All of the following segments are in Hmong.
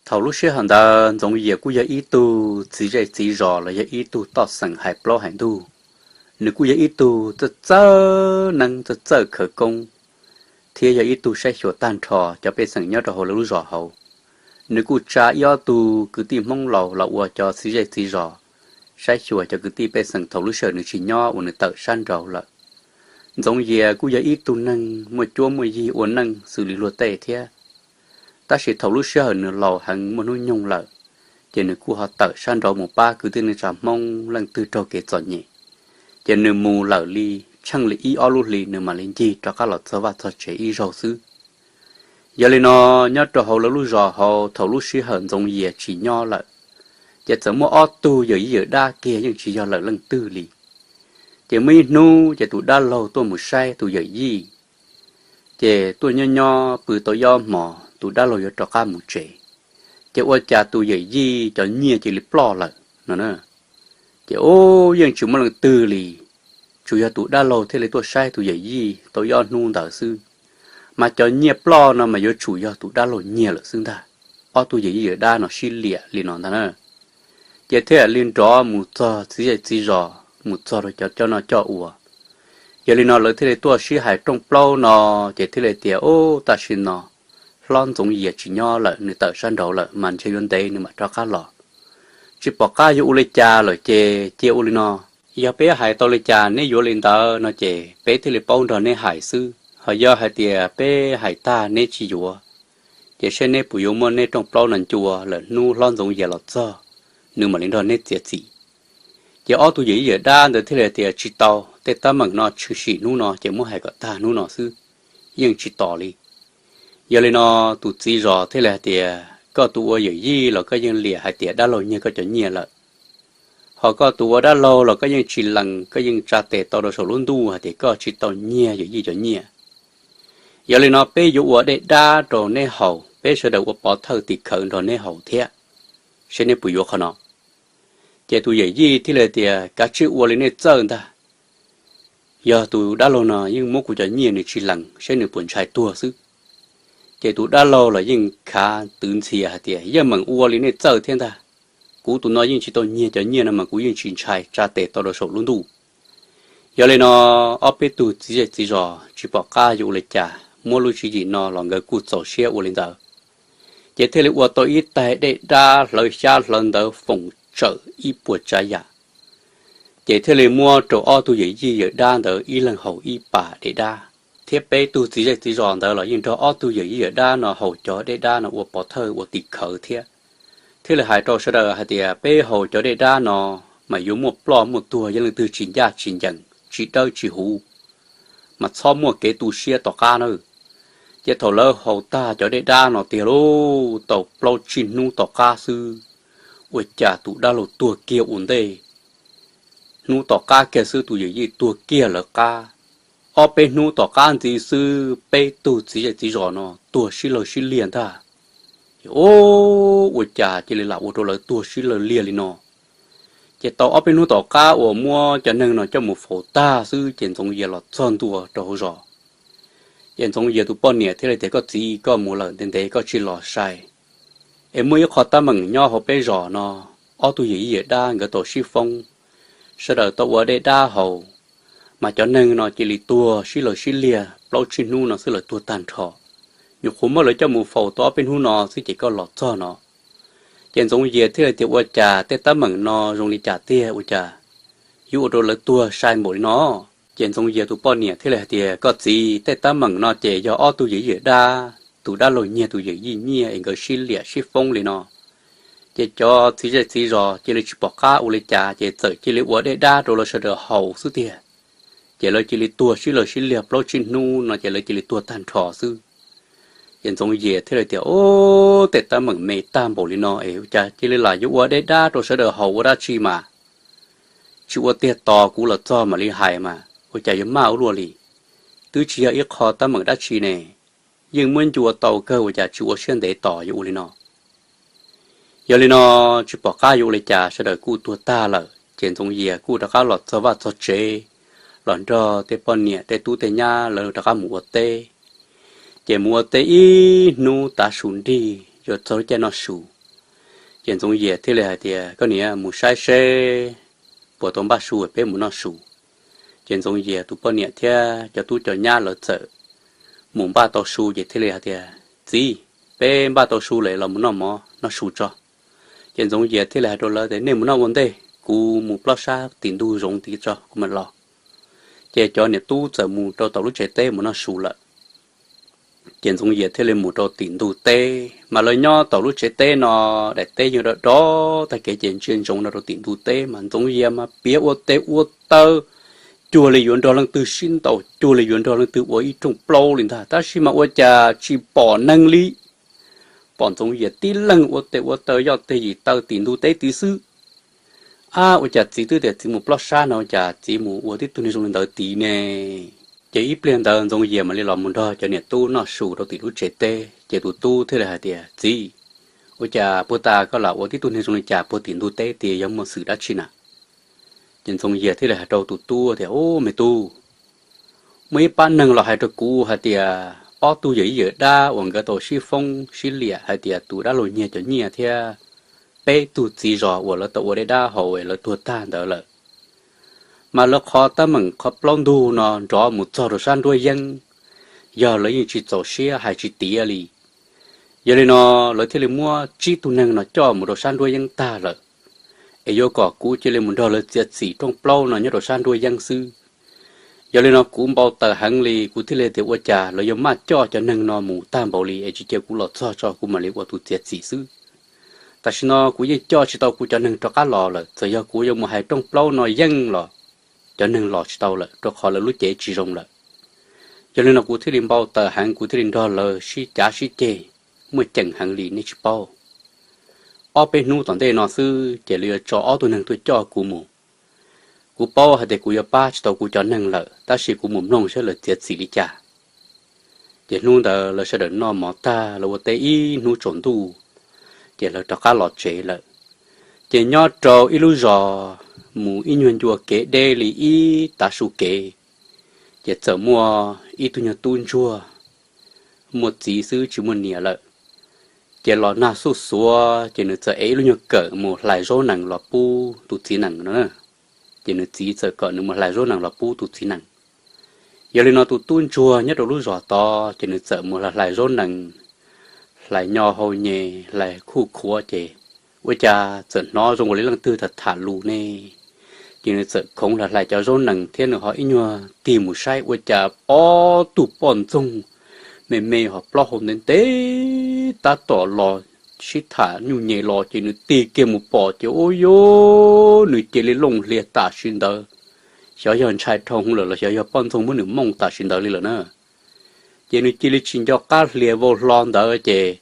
Thaum lub sij hawm ntawd Ntxoov Yias kuj yog ib tug txiv zej txiv zos los yog ib tug toj xeem hais plaub hais ntug. Nws kuj yog ib tug txawj txawj neeb txawj txawj khawv koob, thiab yog ib tug saib xyuas tag nrho cov pej xeem nyob rau hauv lawv lub zos hauv. Nws kuj tsa ib ob tug kwv tij Hmoob laus los ua cov txiv zej txiv zos, saib xyuas cov kwv tij pej xeem thaum lub sij hawm nws tsis nyob uas nws tawm sab nraud lawm. Ntxoov Yias kuj yog ib tug neeg muaj cuab muaj yig ua neej xws li luag tej thiab. Tab sis thaum lub sij hawm nws laus heev muaj hnub nyoog lawm, ces nws kuj ho tawm sab nraud mus pab kwv tij neej tsa Hmoob leej twg raug kev txom nyem. Ces nws mus lawm li tsheej li ib ob lub hlis nws mam li ncig rov qab los txog vaj txog tsev ib zaug xwb. Yog li no, nyob rau hauv lawv lub zos hauv thaum lub sij hawm Ntxoov Yias tsis nyob lawm, ces txawm muaj ob tug yawm yij yawm dab kiag yeej tsis yog lawm leej twg li. Ces muaj ib hnub ces tus dab laug tuaj mus saib tus yawm yij, ces tuaj nyob nyob pw tau ob hmos tus dab laug yuav rov qab mus tsev, ces ua cas tus yawm yij cov nyiaj cia li ploj lawm no. Ces ub yeej tsis muaj leej twg li, tsuas yog tus dab laug thiaj li tuaj saib tus yawm yij tau ob hnub ntawd xwb, mas cov nyiaj ploj no mas yuav tsum yog tus dab laug nyiag lawm xwb ntag. Ob tug yawm yij yawm dab no sib liam li no ntag na. Ces thiaj li nrov mus txog txiv zej txiv zos mus txog rau cov coj noj coj ua. Yog li no lawv thiaj li tuaj sib hais rooj plaub no, ces thiaj li tias, Ub, tam sim no hlob Ntxoov Yias tsis nyob lawm, nws tawm sab nraud lawm, mas ntshe yuav ntev nws mam rov qab los. Tsis pom qab yuav ua li cas lawm ces cia ua li no, yog peb hais tau li cas neb yuav li ntawd no ces peb thiaj li paub nrog neb hais xwb. Ho yog hais tias peb hais tag neb tsis yuav, ces seb neb puas yuav muab neb rooj plaub no ncua, lwm hnub hlob Ntxoov Yias los txog, nws mam li nrog neb txiav txim. Ces ob tug yawm yij yawm dab ntawd thiaj li tias, Tsis tau, tej teeb meem no tshwm sim hnub no ces muab hais kom tag hnub no xwb, yeej tsis tos li. Yog li no tus txiv zos thiaj li hais tias, Koj tus ua yawm yij los koj yeej liam hais tias dab laug nyiag koj cov nyiaj lawm. Ho koj tus ua dab laug los koj yeej tsis lees, koj yeej tsa tes tau rau saum lub ntuj hais tias koj tsis tau nyiag yawm yij cov nyiaj. Yog li no peb yuav ua dej dab rau neb haus, peb sawv daws ua pov thawj tim khawv nrog neb haus thiab, seb neb puas yuav qhov no. Ces tus yawm yij thiaj li tias, Kav tsij ua li nej txawj ntag. Yog tus dab laug no yeej muab kuv cov nyiaj nws tsis lees, seb nws puas ntshai tuag xwb. Ces tus dab laug los yeej khav twv ntxhias hais tias, Yeej meem ua li nej txawj thiab ntag. Kuv tus no yeej tsis tau nyiag cov nyiaj no mas kuv yeej tsis ntshai, tsa tes tau rau saum lub ntuj. Yog li no ob peb tug txiv zej txiv zos tsis pom qab yuav ua li cas, muab lub tswv yim no los nkawd kuj txaus siab ua li ntawd. Ces thiaj li ua tau ib taig dej dab hlawv xyab hlawv ntawv foom tsawm ib puas tsav yam. Ces thiaj li muab rau ob tug yawm yij yawm dab ntawd ib leeg haus ib pas dej dab, thiab peb tug txiv zej txiv zos ntawd los yeej nrog ob tug yawm yij yawm dab no haus cov dej dab no ua pov thawj ua tim khawv thiab. Thiaj li hais rau sawv daws hais tias, Peb haus cov dej dab no mas yuav muaj ploj muaj tuag, yog leej twg tsis ncaj tsis ncees, tsis dawb tsis huv, mas txhob muaj kev tu siab tom qab nawb. Ces thaum lawv haus tag cov dej dab no tiag lauj, tau plaub tsib hnub tom qab xwb, ua cas tus dab laug tuag kiag ua ntej. Hnub tom qab kiag xwb tus yawm yij tuag kiag lawv qab. Ob peb hnub tom qab ntxiv xwb peb tug txiv zej txiv zos no tuag sib law sib liag ntag. Ub, ua cas cia li lam ua rau lawv tuag sib law liag li no. Ces tau ob peb hnub tom qab uas muab cov neeg no coj mus faus tag xwb ces Ntxoov Yias los txog ntua rau hauv zos. Ces Ntxoov Yias tus poj niam thiaj li tias, Koj txiv, koj mus lawm ntev ntev koj tsis los sai, es muaj ib qho teeb meem nyob hauv peb zos no, ob tug yawm yij yawm dab nkawd tau sib foob, sawv daws tau ua dej dab haus, mas cov neeg no cia li tuag sib law sib liag plaub tsib hnub no xwb lawv tuag tag nrho. Nyuam qhuav muab lawv coj mus faus tau ob peb hnub no xwb ces koj los txog no. Ces Ntxoov Yias thiaj li tias, Ua cas tej teeb meem no zoo li cas tiag, ua cas yuav ua rau lawv tuag sai npaum li no? Ces Ntxoov Yias tus poj niam thiaj li hais tias, Koj txiv, tej teeb meem no ces yog ob tug yawm yij yawm dab, tus dab laug nyiag tus yawm yij nyiaj es nkawd sib liam sib foob li no. Ces cov txiv zej txiv zos cia li tsis pom qab ua li cas ces txawm cia li ua dej dab rau lawv sawv daws haus xwb tiag. Ces lawv cia li tuag sib law sib liag plaub tsib hnub no ces lawv cia li tuag tag nrho xwb. Ces Ntxoov Yias thiaj li tias, Ub, tej teeb meem me tag npaum li no es ua cas cia li lam yuav ua dej dab rau sawv daws haus ua dab tsi mas? Tsis ua tiag, tos kuv los txog mam li hais mas ua cas yuav maj ua luaj li. Twb tsis yog ib qho teeb meem dab tsi ne, yeej muab ncua tau kawg, ua cas tsis ua siab ntev tos yuav ua li no? Yog li no tsis pom qab yuav ua li cas, sawv daws kuj tuag tag lawm ces Ntxoov Yias kuj rov qab los txog vaj txog tsev, los nrog tej poj niam tej tub tej nyab lawv rov qab mus ua teb. Ces mus ua teb ib hnub tav su nrig yuav txog lub caij noj su, Ces Ntxoov Yias thiaj li hais tias, Koj niam, mus saib seb puas tau npaj su peb mus noj su. Ces Ntxoov Yias tus poj niam thiab cov tub cov nyab lawv txawm mus npaj tau su ces thiaj li hais tias, Txiv, peb npaj tau su lawm los mus noj mov noj su tso. Ces Ntxoov Yias thiaj li hais rau lawv tias, Nej mus noj ua ntej, kuv mus plob sab tim ntug zoov tid tso kuv mam los. Ces cov niam tub txawm mus rau tom lub tsev teb mus noj su lawm. Ces Ntxoov Yias thiaj li mus rau tim ntug teb, mas lawv nyob tom lub tsev teb no, daim teb yeej dov dov tag kev ces ntsia ntsoov no rau tim ntug teb mas Ntxoov Yias mas piav ua tes ua taw, cuag li yuav nrog leej twg sib ntaus, cuag li yuav nrog leej twg ua ib rooj plaub li ntag, tab sis mas ua cas tsis pom neeg li. Pom Ntxoov Yias tib leeg ua tes ua taw yoj teg yim taw tim ntug teb tid xwb. Ab, ua cas txiv twb tias txiv mus plob sab no, ua cas txiv mus ua tib tug neeg zoo li ntawd tid ne? Ces ib pliag ntawd Ntxoov Yias mam li los mus nrog cov niam tub noj su rau tim lub tsev teb, ces tus tub thiaj li hais tias, Txiv, ua cas puag ta koj lam ua tib tug neeg zoo li cas puag tim ntug teb tid, yog muaj xwm dab tsi na? Ces Ntxoov Yias thiaj li hais rau tus tub tias, Ub, me tub, muaj ib pab neeg los hais rau kuv hais tias ob tug yawm yij yawm dab uas nkawd tau sib foob sib liam hais tias tus dab laug Nyiag cov nyiaj thiab peb tug txiv zos uas lawv tau ua dej dab haus es lawv tuag tag ntawd lawm, mas lawv qhov teeb meem qhov plaub ntug no nrov mus txog rau sab nruab yeeb, yog lawv yeej tsis txaus siab hais tsis tiav li. Yog li no lawv thiaj li muab tsib tug neeg no coj mus rau sab nruab yeeb tag lawm, es yuav kom kuv cia li mus nrog lawv txiav txim rooj plaub no nyob rau sab nruab yeeb xwb. Yog li no kuv npau taws heev li, kuv thiaj li tias ua cas lawv yuav maj coj cov neeg no mus tag npaum li es tsis cia kuv los txog tso kuv mam li ua tus txiav txim xwb. Tam sim no kuv yeej coj tsis tau kuv cov neeg rov qab los lawm, txawm yog kuv yuav mus hais rooj plaub no yeej los cov neeg los tsis tau lawm rau qhov lawv lub cev tsis zoo lawm. Yog li no kuv thiaj li npau taws heev, kuv thiaj li nrog lawv sib cav sib ceg, muaj ceem heev li nej tsis paub. Ob peb hnub tom ntej no xwb ces lawv yuav tso ob tug neeg tuaj coj kuv mus. Kuv paub hais tias kuv yuav pab tsis tau kuv cov neeg lawm, tab sis kuv mus mloog saib lawv txiav txim li cas. Ces hnub ntawd lawv sawv daws noj mov tag, lawv ua teb ib hnub tsaus ntuj, ces lawv rov qab los tsev lawm. Ces nyob rau ib lub zos mus ib nyuag ncua kev deb li ib tav su kev, ces txawm muaj ib tug nyuag tub ntsuag, muaj txiv xwb tsis muaj niam lawm. Ces los nag xuj xuav ces nws txawm ev ib lub nyuag kawm mus hlais zaub nees los pub tus txiv nees no. Ces nws txiv txawm kom nws mus hlais zaub nees los pub tus txiv nees. Yog li no tus tub ntsuag nyob rau lub zos tod ces nws txawm mus hlais zaub nees, hlais nyo hau nyes, hlais khuj khuav ces ua cas txawm hnov zoo ua li leej twg tham tham lus ne. Ces nws txawm khoov hlais hlais cov zaub nees thiab nws ho ib nyuag tig mus saib ua cas ob tug poj ntxoog me me ho plaub hau ntev ntev tab tom los sib tham nyuj nyem los ces nws tig kiag mus pom ces ua cas nws cia li looj hlias tam sim ntawd, xyov yog ntshai dhau lawm los xyov yog poj ntxoog muab nws mooj tam sim ntawd li lawm na. Ces nws cia li tsis nco qab hlias vau hlo ntawd ces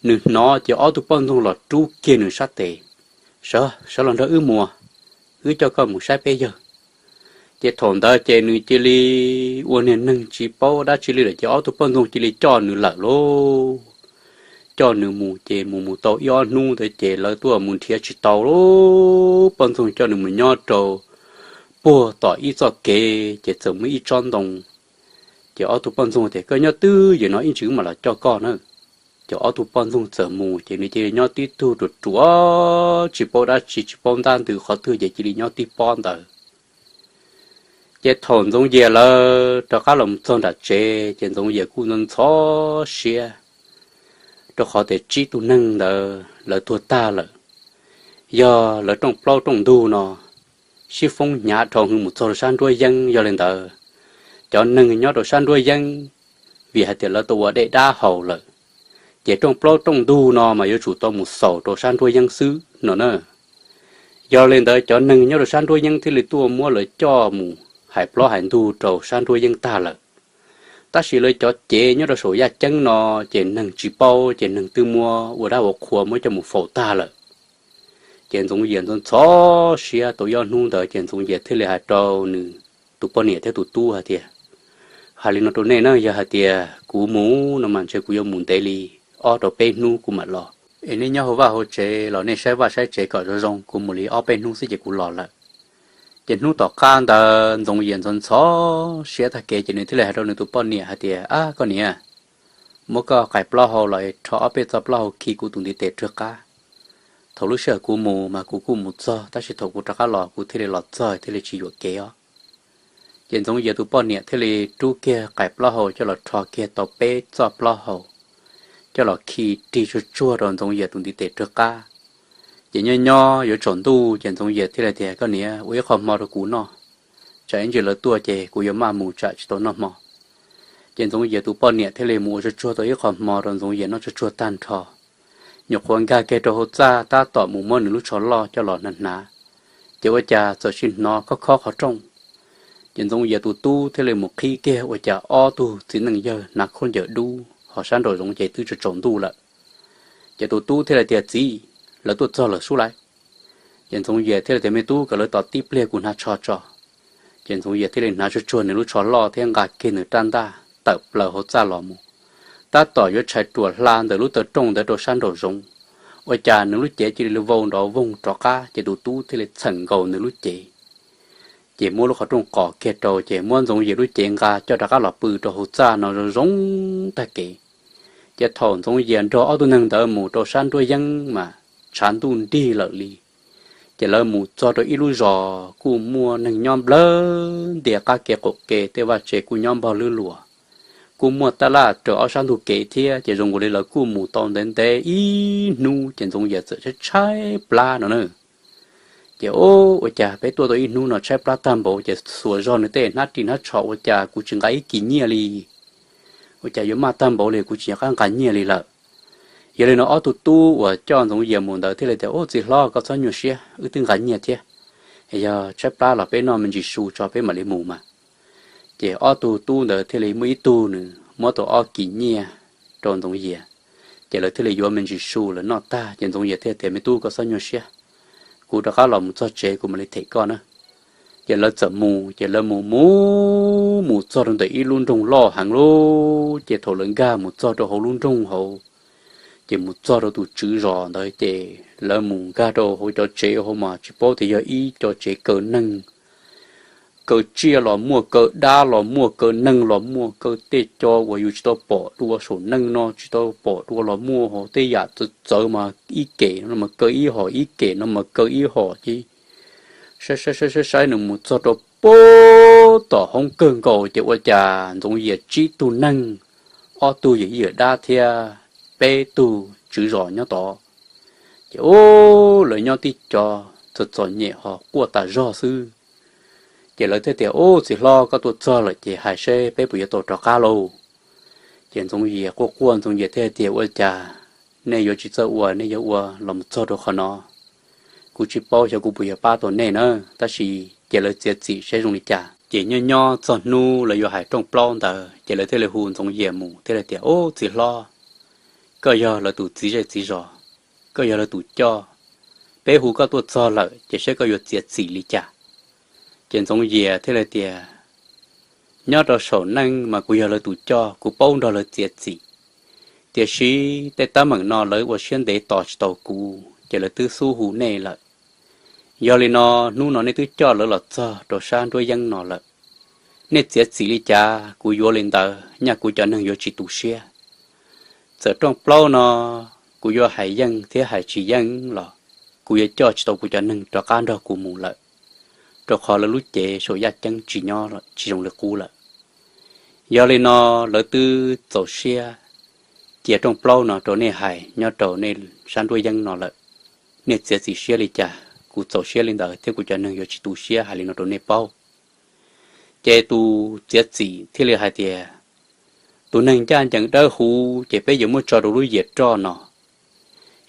nws hnov ces ob tug poj ntxoog los rub kiag nws sab tes, Sawv, sawv los nrog wb mus, wb coj koj mus saib peb yawg. Ces thaum ntawd ces nws cia li ua niag neeg tsis paub dab tsi li lawm ces ob tug poj ntxoog cia li coj nws lawm lauj. Coj nws mus ces mus mus tau ib ob hnub ntawd ces lawv tuaj mus nrhiav tsis tau lauj. Poj ntxoog coj nws mus nyob rau puag tom ib txoj kev ces txawm muaj ib tsob ntoo. Ces ob tug poj ntxoog tias, Koj nyob twj ywm no ib ntsis wb mam los coj koj na. Ces ob tug poj ntxoog txawm mus ces nws cia li nyob tib tug ruam ruam tsis paub dab tsi tsis paub ntab ntws qhov twg ces cia li nyob tib pob ntawd. Ces thaum Ntxoov Yias lawv rov qab los txog nram tsev ces Ntxoov Yias kuj ntxhov ntxhov siab, rau qhov tias tsib tug neeg ntawd lawv tuag tag lawm. Yog lawv rooj plaub rooj ntug no sib foob hnyav dhau hwv mus txog rau sab nruab yeeb, yog li ntawd cov neeg nyob rau sab nruab yeeb, vim hais tias lawv tau ua dej dab haus lawm, ces rooj plaub rooj ntug no mas yuav tsum tau mus xaus rau sab nruab yeeb xwb no na. Yog li ntawd cov neeg nyob rau sab nruab yeeb thiaj li tuaj muab lawv coj mus hais plaub hais ntug rau sab nruab yeeb tag lawm. Tab sis lawv cov cev nyob rau saum yaj ceeb no ces neeg tsis paub ces neeg twb muab ua dab ua qhua muab coj mus faus tag lawm. Ces Ntxoov Yias ntxhov ntxhov siab tau ib ob hnub ntawd ces Ntxoov Yias thiaj li hais rau nws tus poj niam thiab tus tub hais tias, Hais li no rau nej na, yog hais tias kuv mus no mas ntshe kuv yuav mus ntev li ob rau peb hnub kuv mam los. Es nej nyob hauv vaj hauv tsev los nej saib vaj saib tsev kom zoo zoo, kuv mus li ob peb hnub xwb ces kuv los lawm. Ces hnub tom qab ntawd Ntxoov Yias ntxhov ntxhov siab tag kev ces nws thiaj li hais rau nws tus poj niam hais tias, Ab koj niam, muab koj qais plaub hau los rho ob peb txoj plaub hau khi kuv tus ntiv tes rwg qab. Thaum lub sij hawm kuv mus mas kuv kuj mus txog, tab sis thaum kuv rov qab los kuv thiaj li los txog thiaj li tsis yuam kev os. Ces Ntxoov Yias tus poj niam thiaj li rub kiag qais plaub hau coj los rho kiag tau peb txoj plaub hau, coj los khi rig tsuag tsuag rau Ntxoov Yias tus ntiv tes rwg qab. Ces nyob nyob yuav tsaus ntuj ces Ntxoov Yias thiaj li tias, Koj niam, ua ib qho hmo rau kuv noj, tsam ib ntsis lawv tuaj ces kuv yuav maj mus tsam tsis tau noj hmo. Ces Ntxoov Yias tus poj niam thiaj li mus ua tsuag tsuag tau ib qho hmo rau Ntxoov Yias noj tsuag tsuag tag nrho. Nyuam qhuav nkag kiag rau hauv txaj tab tom mus muab nws lub tsho loj coj los hnav hnav, ces ua cas txawm sim hnov khob khob qhov rooj. Ces Ntxoov Yias tus tub thiaj li mus qhib kiag ua cas ob tug txiv neej yawg hnav khaub ncaws dub ho sab nraum zoov ces twb tsaus tsaus ntuj lawm. Ces tus tub thiaj li tias, Txiv, lawv tuaj txog lawm sub lais. Ces Ntxoov Yias thiaj li tias, Me tub, kom lawv tos tib pliag kuv hnav tsho tso. Ces Ntxoov Yias thiaj li hnav tsuag tsuag nws lub tsho loj thiab nqa kiag nws rab ntaj tawm plaws hauv txaj los mus. Tab tom yuav tshais ruam hla ntawm lub taw rooj ntawd rau sab nraum zoov, ua cas nws lub cev cia li vau nrov voog rov qab ces tus tub thiaj li txheem nkaus nws lub cev. Ces muab lub qhov rooj qos kiag rau ces muab Ntxoov Yias lub cev nqa coj rov qab los pw rau hauv txaj no zoo zoo tag kev. Ces thaum Ntxoov Yias nrog ob tug neeg ntawd mus rau sab nruab yeeb mas tshav ntuj nrig lawm li. Ces lawv mus txog rau ib lub zos kuj muaj neeg nyob nplawg ntias qab kev qaum ke, tej vaj tse kuj nyob npog lwb luas, kuj muaj tab laj raws ob sab ntug kev thiab. Ces zoo nkaus li lawv kuj mus tau ntev ntev ib hnub ces Ntxoov Yias txawm tshaib tshaib plab no na. Ces, Ua cas peb tuaj tau ib hnub no tshaib plab tag npaum, ces xuas zog nws tej hnab ris hnab tsho ua cas kuv tsis nqa ib kis nyiaj li. Ua cas yuav maj tag npaum li kuv tsis nco qab nqa nyiaj li lawm. Yog li no ob tug tub uas coj Ntxoov Yias mus ntawd thiaj li tias, Ub, txiv hlob, koj txhob nyuaj siab, wb twb nqa nyiaj thiab. Yog tshaib plab los peb noj me ntsis su tso peb mam li mus mas. Ces ob tug tub ntawd thiaj li muaj ib tug nws muab tau ob kis nyiaj rau Ntxoov Yias. Ces lawv thiaj li yuav me ntsis su lawv noj tag ces Ntxoov Yias thiaj tias, Me tub, koj txhob nyuaj siab, kuv rov qab los mus txog tsev kuv mam li them koj na. Ces lawv txawm mus, ces lawv mus mus mus txog rau ntawm ib lub nroog loj heev lauj. Ces thaum lawv nkag mus txog rau hauv lub nroog hauv, ces mus txog rau tus tswv zos ntawd ces lawv mus nkag rau hauv cov tsev hauv mas tsis paub tias yog ib co tsev kaw neeg, kaw tsiaj los muaj, kaw dab los muaj, kaw neeg los muaj, kaw tej co uas yus tsis tau pom dua saum neej no tsis tau pom dua los muaj, hos tej yam txawv txawv mas ib kem no mas kaw ib hom, ib kem no mas kaw ib hom. Ces saib saib saib saib nws mus txog rau pem tom hoob kawg nkaus ces ua cas Ntxoov Yias tsib tug neeg, ob tug yawm yij yawm dab thiab peb tug tswv zos nyob tod. Ces ub, lawv nyob tib co txom txom nyem ho quaj tas zog xwb. Ces lawv thiaj tias, Ub, txiv hlob, koj tuaj txog lawm ces hais seb peb puas yuav tau rov qab lauj. Ces Ntxoov Yias quaj quaj, Ntxoov Yias thiaj tias, Ua cas nej yuav tsis txawj ua, nej yuav ua los mus txog rau qhov no? Kuv tsis paub xyov kuv puas yuav pab tau nej na, tab sis cia lawv txiav txim seb zoo li cas. Ces nyob nyob txog hnub lawv yuav hais rooj plaub ntawd ces lawv thiaj li hu Ntxoov Yias mus thiaj li tias, Ub, txiv hlob, koj yog lawv tus txiv zej txiv zos, koj yog lawv tus coj, peb hu koj tuaj txog lawm ces seb koj yuav txiav txim li cas. Ces Ntxoov Yias thiaj li tias, Nyob rau saum neej mas kuv yog lawv tus coj, kuv paub nrog lawv txiav txim, tiam sis tej teeb meem no lawv ua siab ntev tos tsis tau kuv ces lawv twb xub hu nej lawm. Yog li no, hnub no nej twb coj lawv los txog rau sab nruab yeeb no lawm, nej txiav txim li cas kuv yuav li ntawd, nyaj kuv cov neeg yuav tsis tu siab. Txawm rooj plaub no kuv yuav hais yeej thiab hais tsis yeej los kuv yuav coj tsis tau kuv cov neeg rov qab nrog kuv mus lawm, rau qhov lawv lub cev saum yaj ceeb tsis nyob, tsis zoo li qub lawm. Yog li no, lawv twb txaus siab cia rooj plaub no rau nej hais nyob rau nej sab nruab yeeb no lawm. Nej txiav txim siab li cas, kuv txaus siab li ntawd thiab kuv cov neeg yuav tsis tu siab, hais li no rau nej paub. Ces tus txiav txim thiaj li hais tias, Tus neeg ncaj ncees dawb huv ces peb yuav muab tso rau lub yias roj no.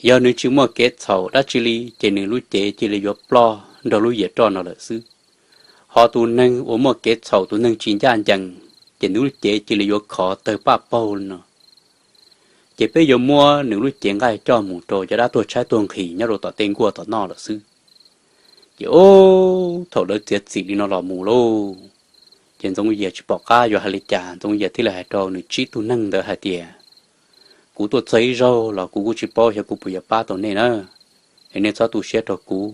Yog nws tsis muaj kev txhaum dab tsi li ces nws lub cev cia li yuav ploj nrog lub yias roj no lawm xwb. Ho tus neeg uas muaj kev txhaum, tus neeg tsis ncaj ncees, ces nws lub cev cia li yuav khov tawg paj paug li no. Ces peb yuav muab nws lub cev nqaij coj mus rau cov dab tuag tshaib tuag nqhis nyob rau tom tej nkuaj tom noj lawm xwb. Ces ub, thaum lawv txiav txim li no los mus lauj, ces Ntxoov Yias tsis pom qab yuav hais li cas, Ntxoov Yias thiaj li hais rau nws tsib tug neeg ntawd hais tias, Kuv tuaj txog ib zaug los kuv kuj tsis paub xyov kuv puas yuav pab tau nej na, es nej txhob tu siab rau kuv,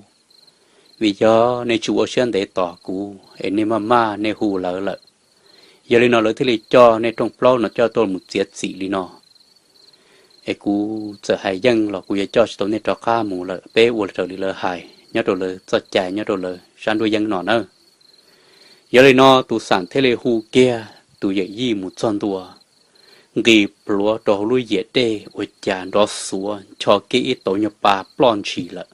vim yog nej tsis ua siab ntev tos kuv es nej maj maj nej hu lawv lawm. Yog li no lawv thiaj li coj nej rooj plaub no coj tuaj mus txiav txim li no. es kuv txawm hais yeej los kuv yuav coj tsis tau nej rov qab mus lawm, peb ua raws li lawv hais nyob rau lawv txoj cai nyob rau lawv sab nruab yeeb no nawb. Yog li no tus xam thiaj li hu kiag tus yawm yij mus txog ntua, nqis plhuav rau hauv lub yiam dej ua cas nrov xuav ncho kiag ib tauv nyuag pa ploj ntshis lawm.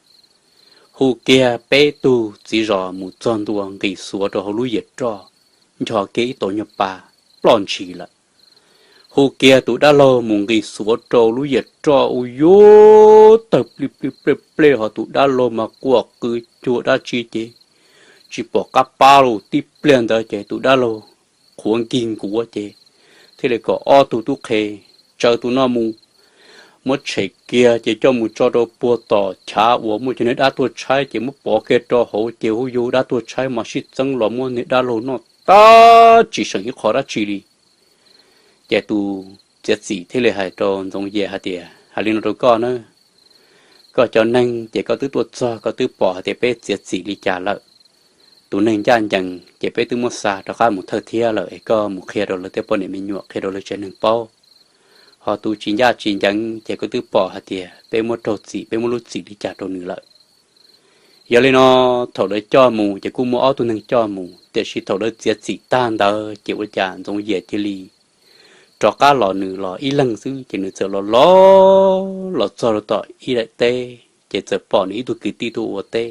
Hu kiag peb tug txiv zos mus txog ntua nqis xuav rau hauv lub yiam roj, ncho kiag ib tauv nyuag pa ploj ntshis lawm. Hu kiag tus dab laug mus nqis xuav rau lub yiam roj ua yuav tawg plij plij plej plej, ho tus dab laug mas quaj qw cuag dab tsi ces tsis pom qab pab li. Tib pliag ntawd ces tus dab laug qhuav nkig nkuav ces thiaj li kom ob tug tub qhe tsaws tus no mus, muab tshem kiag ces coj mus tso rau puag tom chav uas muaj cov niag dab tuag tshaib ces muab pov kiag rau hauv ces hu yug dab tuag tshaib mas sib txeeb los muab niag dab laug noj tag tsis seem ib qho dab tsi li. Ces tus txiav txim thiaj li hais rau Ntxoov Yias hais tias, hais li no rau koj na, koj cov neeg ces koj twb tuaj txog koj twb pom hais tias peb txiav txim li cas lawm. Tus neeg ncaj ncees ces peb twb muab xa rov qab mus thawj thiab lawm es koj mus qhia rau lawv tej poj niam me nyuam qhia rau lawv tsev neeg paub. Ho tus tsis ncaj tsis ncees ces koj twb pom hais tias peb muab raug txim peb muab lub txim li cas rau nws lawm. Yog li no thaum lawv coj mus ces kuj muaj ob tug neeg coj mus tiam sis thaum lawv txiav txim tag ntawd ces ua cas Ntxoov Yias cia li rov qab los nws los ib leeg xwb ces nws txawm los los los txog rau tom ib daim teb ces txawm pom nws ib tug kwv tij tuaj ua teb.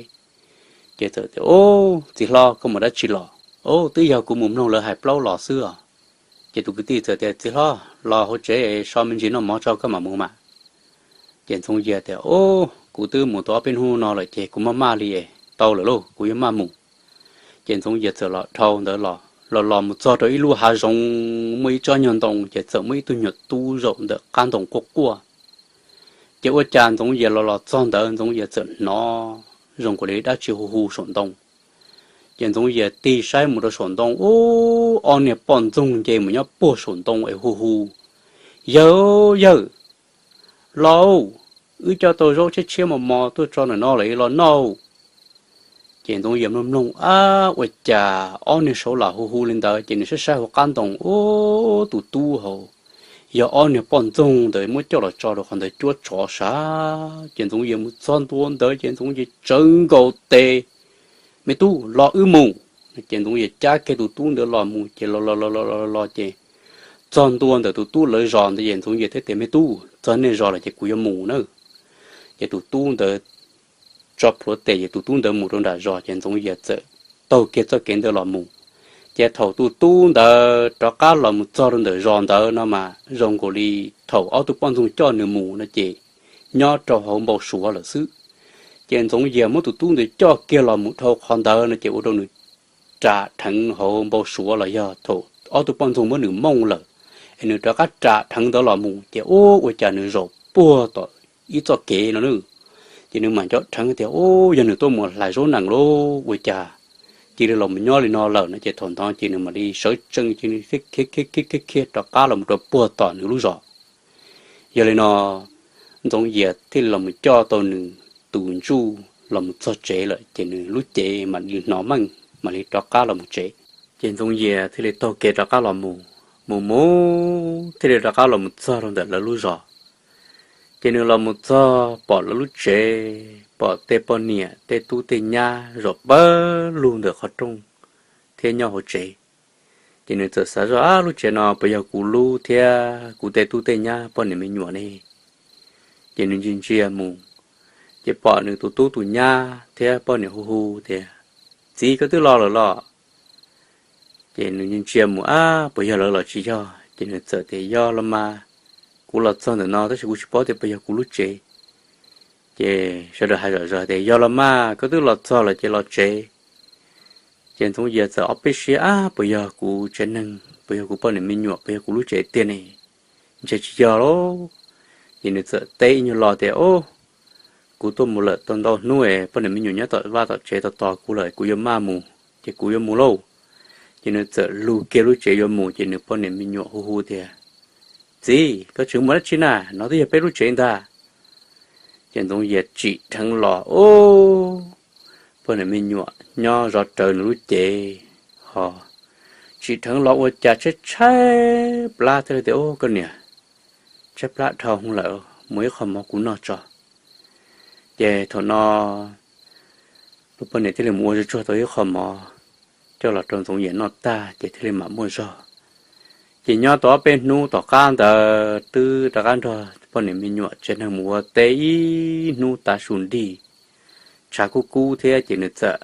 Ces txawm tias, Ub, txiv hlob, koj mus dab tsi los? Ub, twb yog kuv mus mloog lawv hais plaub los xwb os. Ces tus kwv tij txawm tias, Txiv hlob, los hauv tsev so me ntsis noj mov tso koj mam mus mas. Ces Ntxoov Yias tias, Ub, kuv twb mus tau ob peb hnub no lawm ces kuv maj maj li es tau lawm lauj, kuv yuav maj mus. Ces Ntxoov Yias txawm los dhau ntawd los los los mus txog rau ib lub hav zoov muaj ib tsob nyuag ntoo ces txawm muaj ib tug nyuag tub zaum ntawm qab ntoo quaj quaj. Ces ua cas Ntxoov Yias los los txog ntawd Ntxoov Yias txawm hnov zoo nkaus li dab tsi hu hu saum ntoo. Ces Ntxoov Yias tig saib mus rau saum ntoo, ub, ob niag poj ntxoog nce mus nyob puag saum ntoo es hu hu, Yawg, yawg, los, wb coj tau zaub tshiab tshiab mos mos tuaj tso ntawm no lawm los noj. Ces Ntxoov Yias mloog mloog, ab, ua cas ob niag saud lam hu hu li ntawd ces nws saib saib hauv qab ntoo, ub, tus tub hauv yog ob niag poj ntxoog ntawd muab coj los tso rau qhov ntawd cuab tsov sav. Ces Ntxoov Yias mus txog ntua ntawd ces Ntxoov Yias tsawv nkaus tes, Me tub, los wb mus. Ces Ntxoov Yias cab kiag tus tub ntawd los mus ces los los los los los ces txog ntua ntawm tus tub lawv zos ntawd ces Ntxoov Yias thiaj tias, Me tub, txog nej zos lawm ces kuv yuav mus na. Ces tus tub ntawd tso plhuav tes ces tus tub ntawd mus rau nram zos ces Ntxoov Yias txawm taug kiag txoj kev ntawd los mus. Ces thaum tus tub ntawd rov qab los mus txog rau ntawm zos ntawd no mas zoo nkaus li thaum ob tug poj ntxoog coj nws mus no ces nyob rau hauv npau suav lawm xwb. Ces Ntxoov Yias muab tus tub ntawd coj kiag los mus dhau qhov ntawd no ces ua rau nws ras dheev hauv npau suav los yog thaum ob tug poj ntxoog muab nws mooj lawm, es nws rov qab ras dheev ntawd los mus ces ub, ua cas nws zaum puag tom ib txoj kev no na. Ces nws mam nco dheev tias, Ub, yog nws tuaj mus hlais zaub nees lauj, ua cas cia li los mus nyob li no lawm no. Ces thaum ntawd ces nws mam li sawv tsees ces nws khiav khiav khiav khiav rov qab los mus rau puag tom nws lub zos. Yog li no Ntxoov Yias thiaj li los mus coj tau nws tus ntsuj los mus txog tsev lawm ces nws lub cev mam li hnov meej mam li rov qab los mus tsev. Ces Ntxoov Yias thiaj li taug kev rov qab los mus, mus mus thiaj li rov qab los mus txog rau ntawm lawv lub zos. Ces nws los mus txog pom lawv lub tsev, pom tej poj niam tej tub tej nyab zaum pawg lug ntawm qhov rooj thiab nyob hauv tsev. Ces nws txawm xav zoj, Ab, lub tsev no puas yog kuv lub thiab kuv tej tub tej nyab poj niam me nyuam ne? Ces nws ntsia ntsia mus, ces pom nws tus tub tus nyab thiab poj niam hu hu tias, Txiv, koj twb los lawm los? Ces nws ntsia ntsia mus, Ab, puas yog lawv los tsis yog? Ces nws txawm tias, Yog los mas, kuv los txog ntawm no tab sis kuv tsis paub tias puas yog kuv lub tsev. Ces sawv daws hais zom zaws tias, Yog los mas, koj twb los txog lawm ces los tsev. Ces Ntxoov Yias txawm ob peb siab, Ab, puas yog kuv tsev neeg, puas yog kuv poj niam me nyuam, puas yog kuv lub tsev tiag ne? Ntshe tsis yog lauj. Ces nws txawm teb ib nyuag lo tias, Ub, kuv tuaj mus lawm tau ntau hnub es poj niam me nyuam nyob tom vaj tom tsev tos tos kuv lawm, kuv yuav maj mus, ces kuv yuav mus lauj. Ces nws txawm lug kiag lub tsev yuav mus ces nws poj niam me nyuam hu hu tias, Txiv, koj tseem mus dab tsi na? No twb yog peb lub tsev ntag. Ces Ntxoov Yias tsim dheev los, ub, poj niam me nyuam nyob zov rawv nws lub cev, ho tsim dheev los ua cas tshaib tshaib plab thiab tias, Ub, koj niam, tshaib plab dhau lawm, muab ib qho mov kuv noj tso. Ces thaum no tus poj niam thiaj li mus ua tsuag tsuag tau ib qho mov coj los rau Ntxoov Yias noj tag ces thiaj li mam muaj zog. Ces nyob tau ob peb hnub tom qab ntawd twb rov qab nrog poj niam me nyuam tsev neeg mus ua teb ib hnub tav su nrig, tshav kub kub thiab ces nws txawm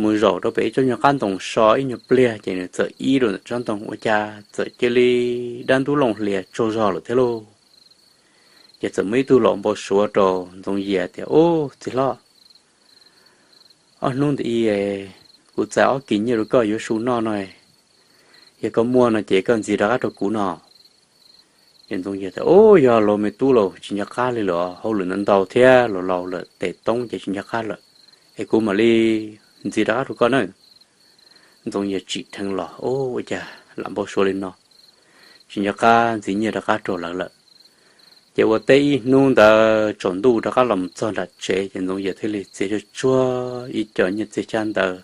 mus zaum rau pem ib tsob nyuag qab ntoo so ib nyuag pliag ces nws txawm ib rau ntawm tsob ntoo ua cas txawm cia li dab ntub looj hlias tsaug zog lawm thiab lauj. Ces txawm muaj ib tug laus npau suav rau Ntxoov Yias tias, Ub, txiv hlob, ob hnub ntawd kuv txais ob kis nyiaj rau koj yuav su noj no, yog koj muaj no ces koj ntxiv rov qab rau kuv no. Ces Ntxoov Yias tias, Ub, yog lauj me tub lauj, tsis nco qab li lawm, hauj lwm ntau ntau thiab laus laus lawm tes toob ces tsis nco qab lawm, es kuv mam li ntxiv rov qab rau koj na. Ntxoov Yias tsim dheev los, Ub, ua cas lam npau suav li no, tsis nco qab ntxiv nyiaj rov qab rau lawv lawm. Ces ua teb ib hnub ntawd tsaus ntuj rov qab los mus txog nram tsev ces Ntxoov Yias thiaj li txiav tsuag tsuag ib co nyiaj txiag xyab ntawv,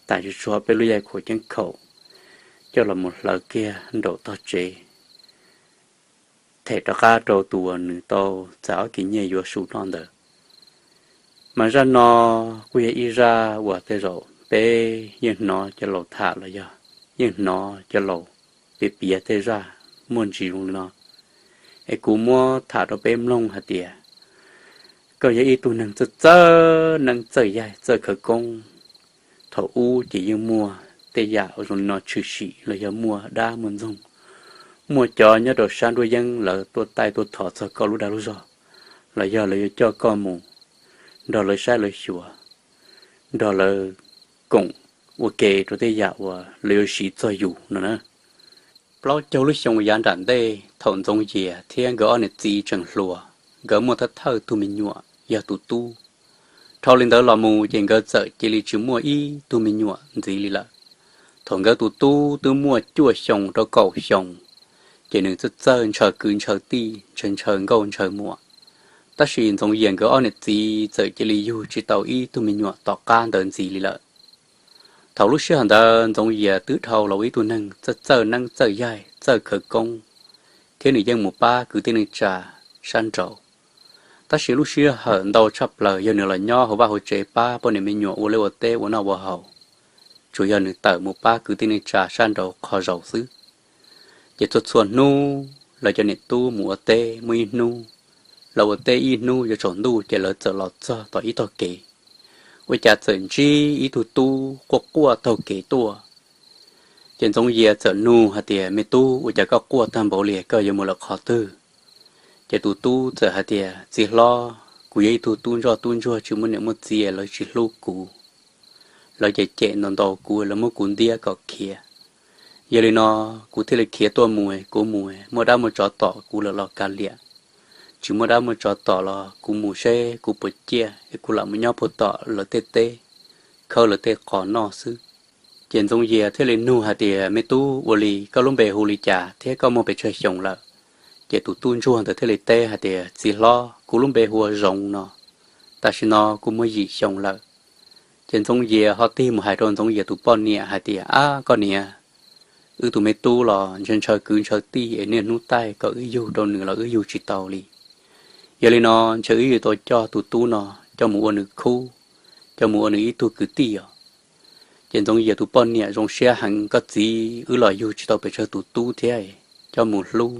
tas tsuag tsuag peb lub yaig khuam ceeb khaum, coj los mus hlawv kiag nraum tog tsev, them rov qab rau tus uas nws tau txais ob kis nyiaj yuav su noj ntawd. Mas zaj no kuj yog ib zaj uas tej zaum peb yeej hnov cov laus tham los yog yeej hnov cov laus piav piav tej zaj muaj ntsis zoo li no. Es kuv muab tham rau peb mloog hais tias koj yog ib tug neeg txawj txawj neeb txawj yaig txawj khawv koob. Thaum ub ces yeej muaj tej yam uas zoo li no tshwm sim los yog muaj dab muaj ntxoog, muaj cov nyob rau sab nruab yeeb lawv tuaj taij tuaj thov txog koj lub dag lub zog, los yog lawv yuav coj koj mus nrog lawv saib lawv xyuas, nrog lawv koom ua ke rau tej yam uas lawv yuav siv txog yus no na. Plaub caug lub xyoo yav nram ntej thaum Ntxoov Yias thiab nkawd ob niam txiv tseem hluas, nkawd muaj thawj thawj tug me nyuam yog tus tub. Dhau li ntawd los mus ces nkawd txawm cia li tsis muaj ib tug me nyuam ntxiv li lawm. Thaum nkawd tus tub twb muaj cuaj xyoo rau kaum xyoo, ces nws txawj txawj ntshaw kwv ntshaw tij, ntshaw ntshaw nkauj ntshaw muam. Tab sis Ntxoov Yias nkawd ob niam txiv txawm cia li yug tsis tau ib tug me nyuam tom qab ntawd ntxiv li lawm. Thaum lub sij hawm ntawd Ntxoov Yias twb dhau los ua ib tug neeg txawj txawj neeb txawj yaig txawj khawv koob, thiab nws yeej mus pab kwv tij neej tsa sab nraud. Tab sis lub sij hawm ntau tshaj plaws yog nws los nyob hauv vaj hauv tsev pab poj niam me nyuam ua liaj ua teb ua noj ua haus, tsuas yog nws tawm mus pab kwv tij neej tsa sab nraud qhov zaus xwb. Ces txhua txhua hnub lawv cov niam tub mus ua teb muaj ib hnub, lawv ua teb ib hnub yuav tsaus ntuj ces lawv txawm los txog tom ib tog kev, ua cas txawm ntsib ib tug tub quaj quaj taug kev tuaj. Ces Ntxoov Yias txawm nug hais tias, Me tub, ua cas koj quaj tag npaum li, koj yuav mus lawm qhov twg? Ces tus tub txawm hais tias, Txiv hlob, kuv yog ib tug tub ntsoj tub ntsuag tsis muaj niam muaj txiv, lawv tsis hlub kuv. Lawv cem cem ntaus ntaus kuv, lawv muab kuv ntiab kom khiav. Yog li no kuv thiaj li khiav tuaj mus, kuv mus muaj dab muaj tsov tom kuv lawm los kav liam, tsis muaj dab muaj tsov tom los kuv mus seb kuv puas ciaj es kuv lam mus nyob puag tom lawv tej teb, khawb lawv tej qos noj xwb. Ces Ntxoov Yias thiaj li nug hais tias, Me tub, ua li koj lub npe hu li cas thiab koj muaj pes tsawg xyoo lawm? Ces tus tub ntsuag ntawd thiaj li teb hais tias, Txiv hlob, kuv lub npe hu ua Zoov no, tam sim no kuv muaj yim xyoo lawm. Ces Ntxoov Yias ho tig mus hais rau Ntxoov Yias tus poj niam hais tias, Ab, koj niam, wb tus me tub los ntshaw ntshaw kwv ntshaw tij es niaj hnub taij kom wb yug rau nws los wb yug tsis tau li. Yog li no ntshe wb yuav tau coj tus tub no coj mus ua nws khub, coj mus ua nws ib tug kwv tij os. Ces Ntxoov Yias tus poj niam, Zoo siab heev koj txiv, wb los yug tsis tau pes tsawg tus tub thiab, coj mus hlub,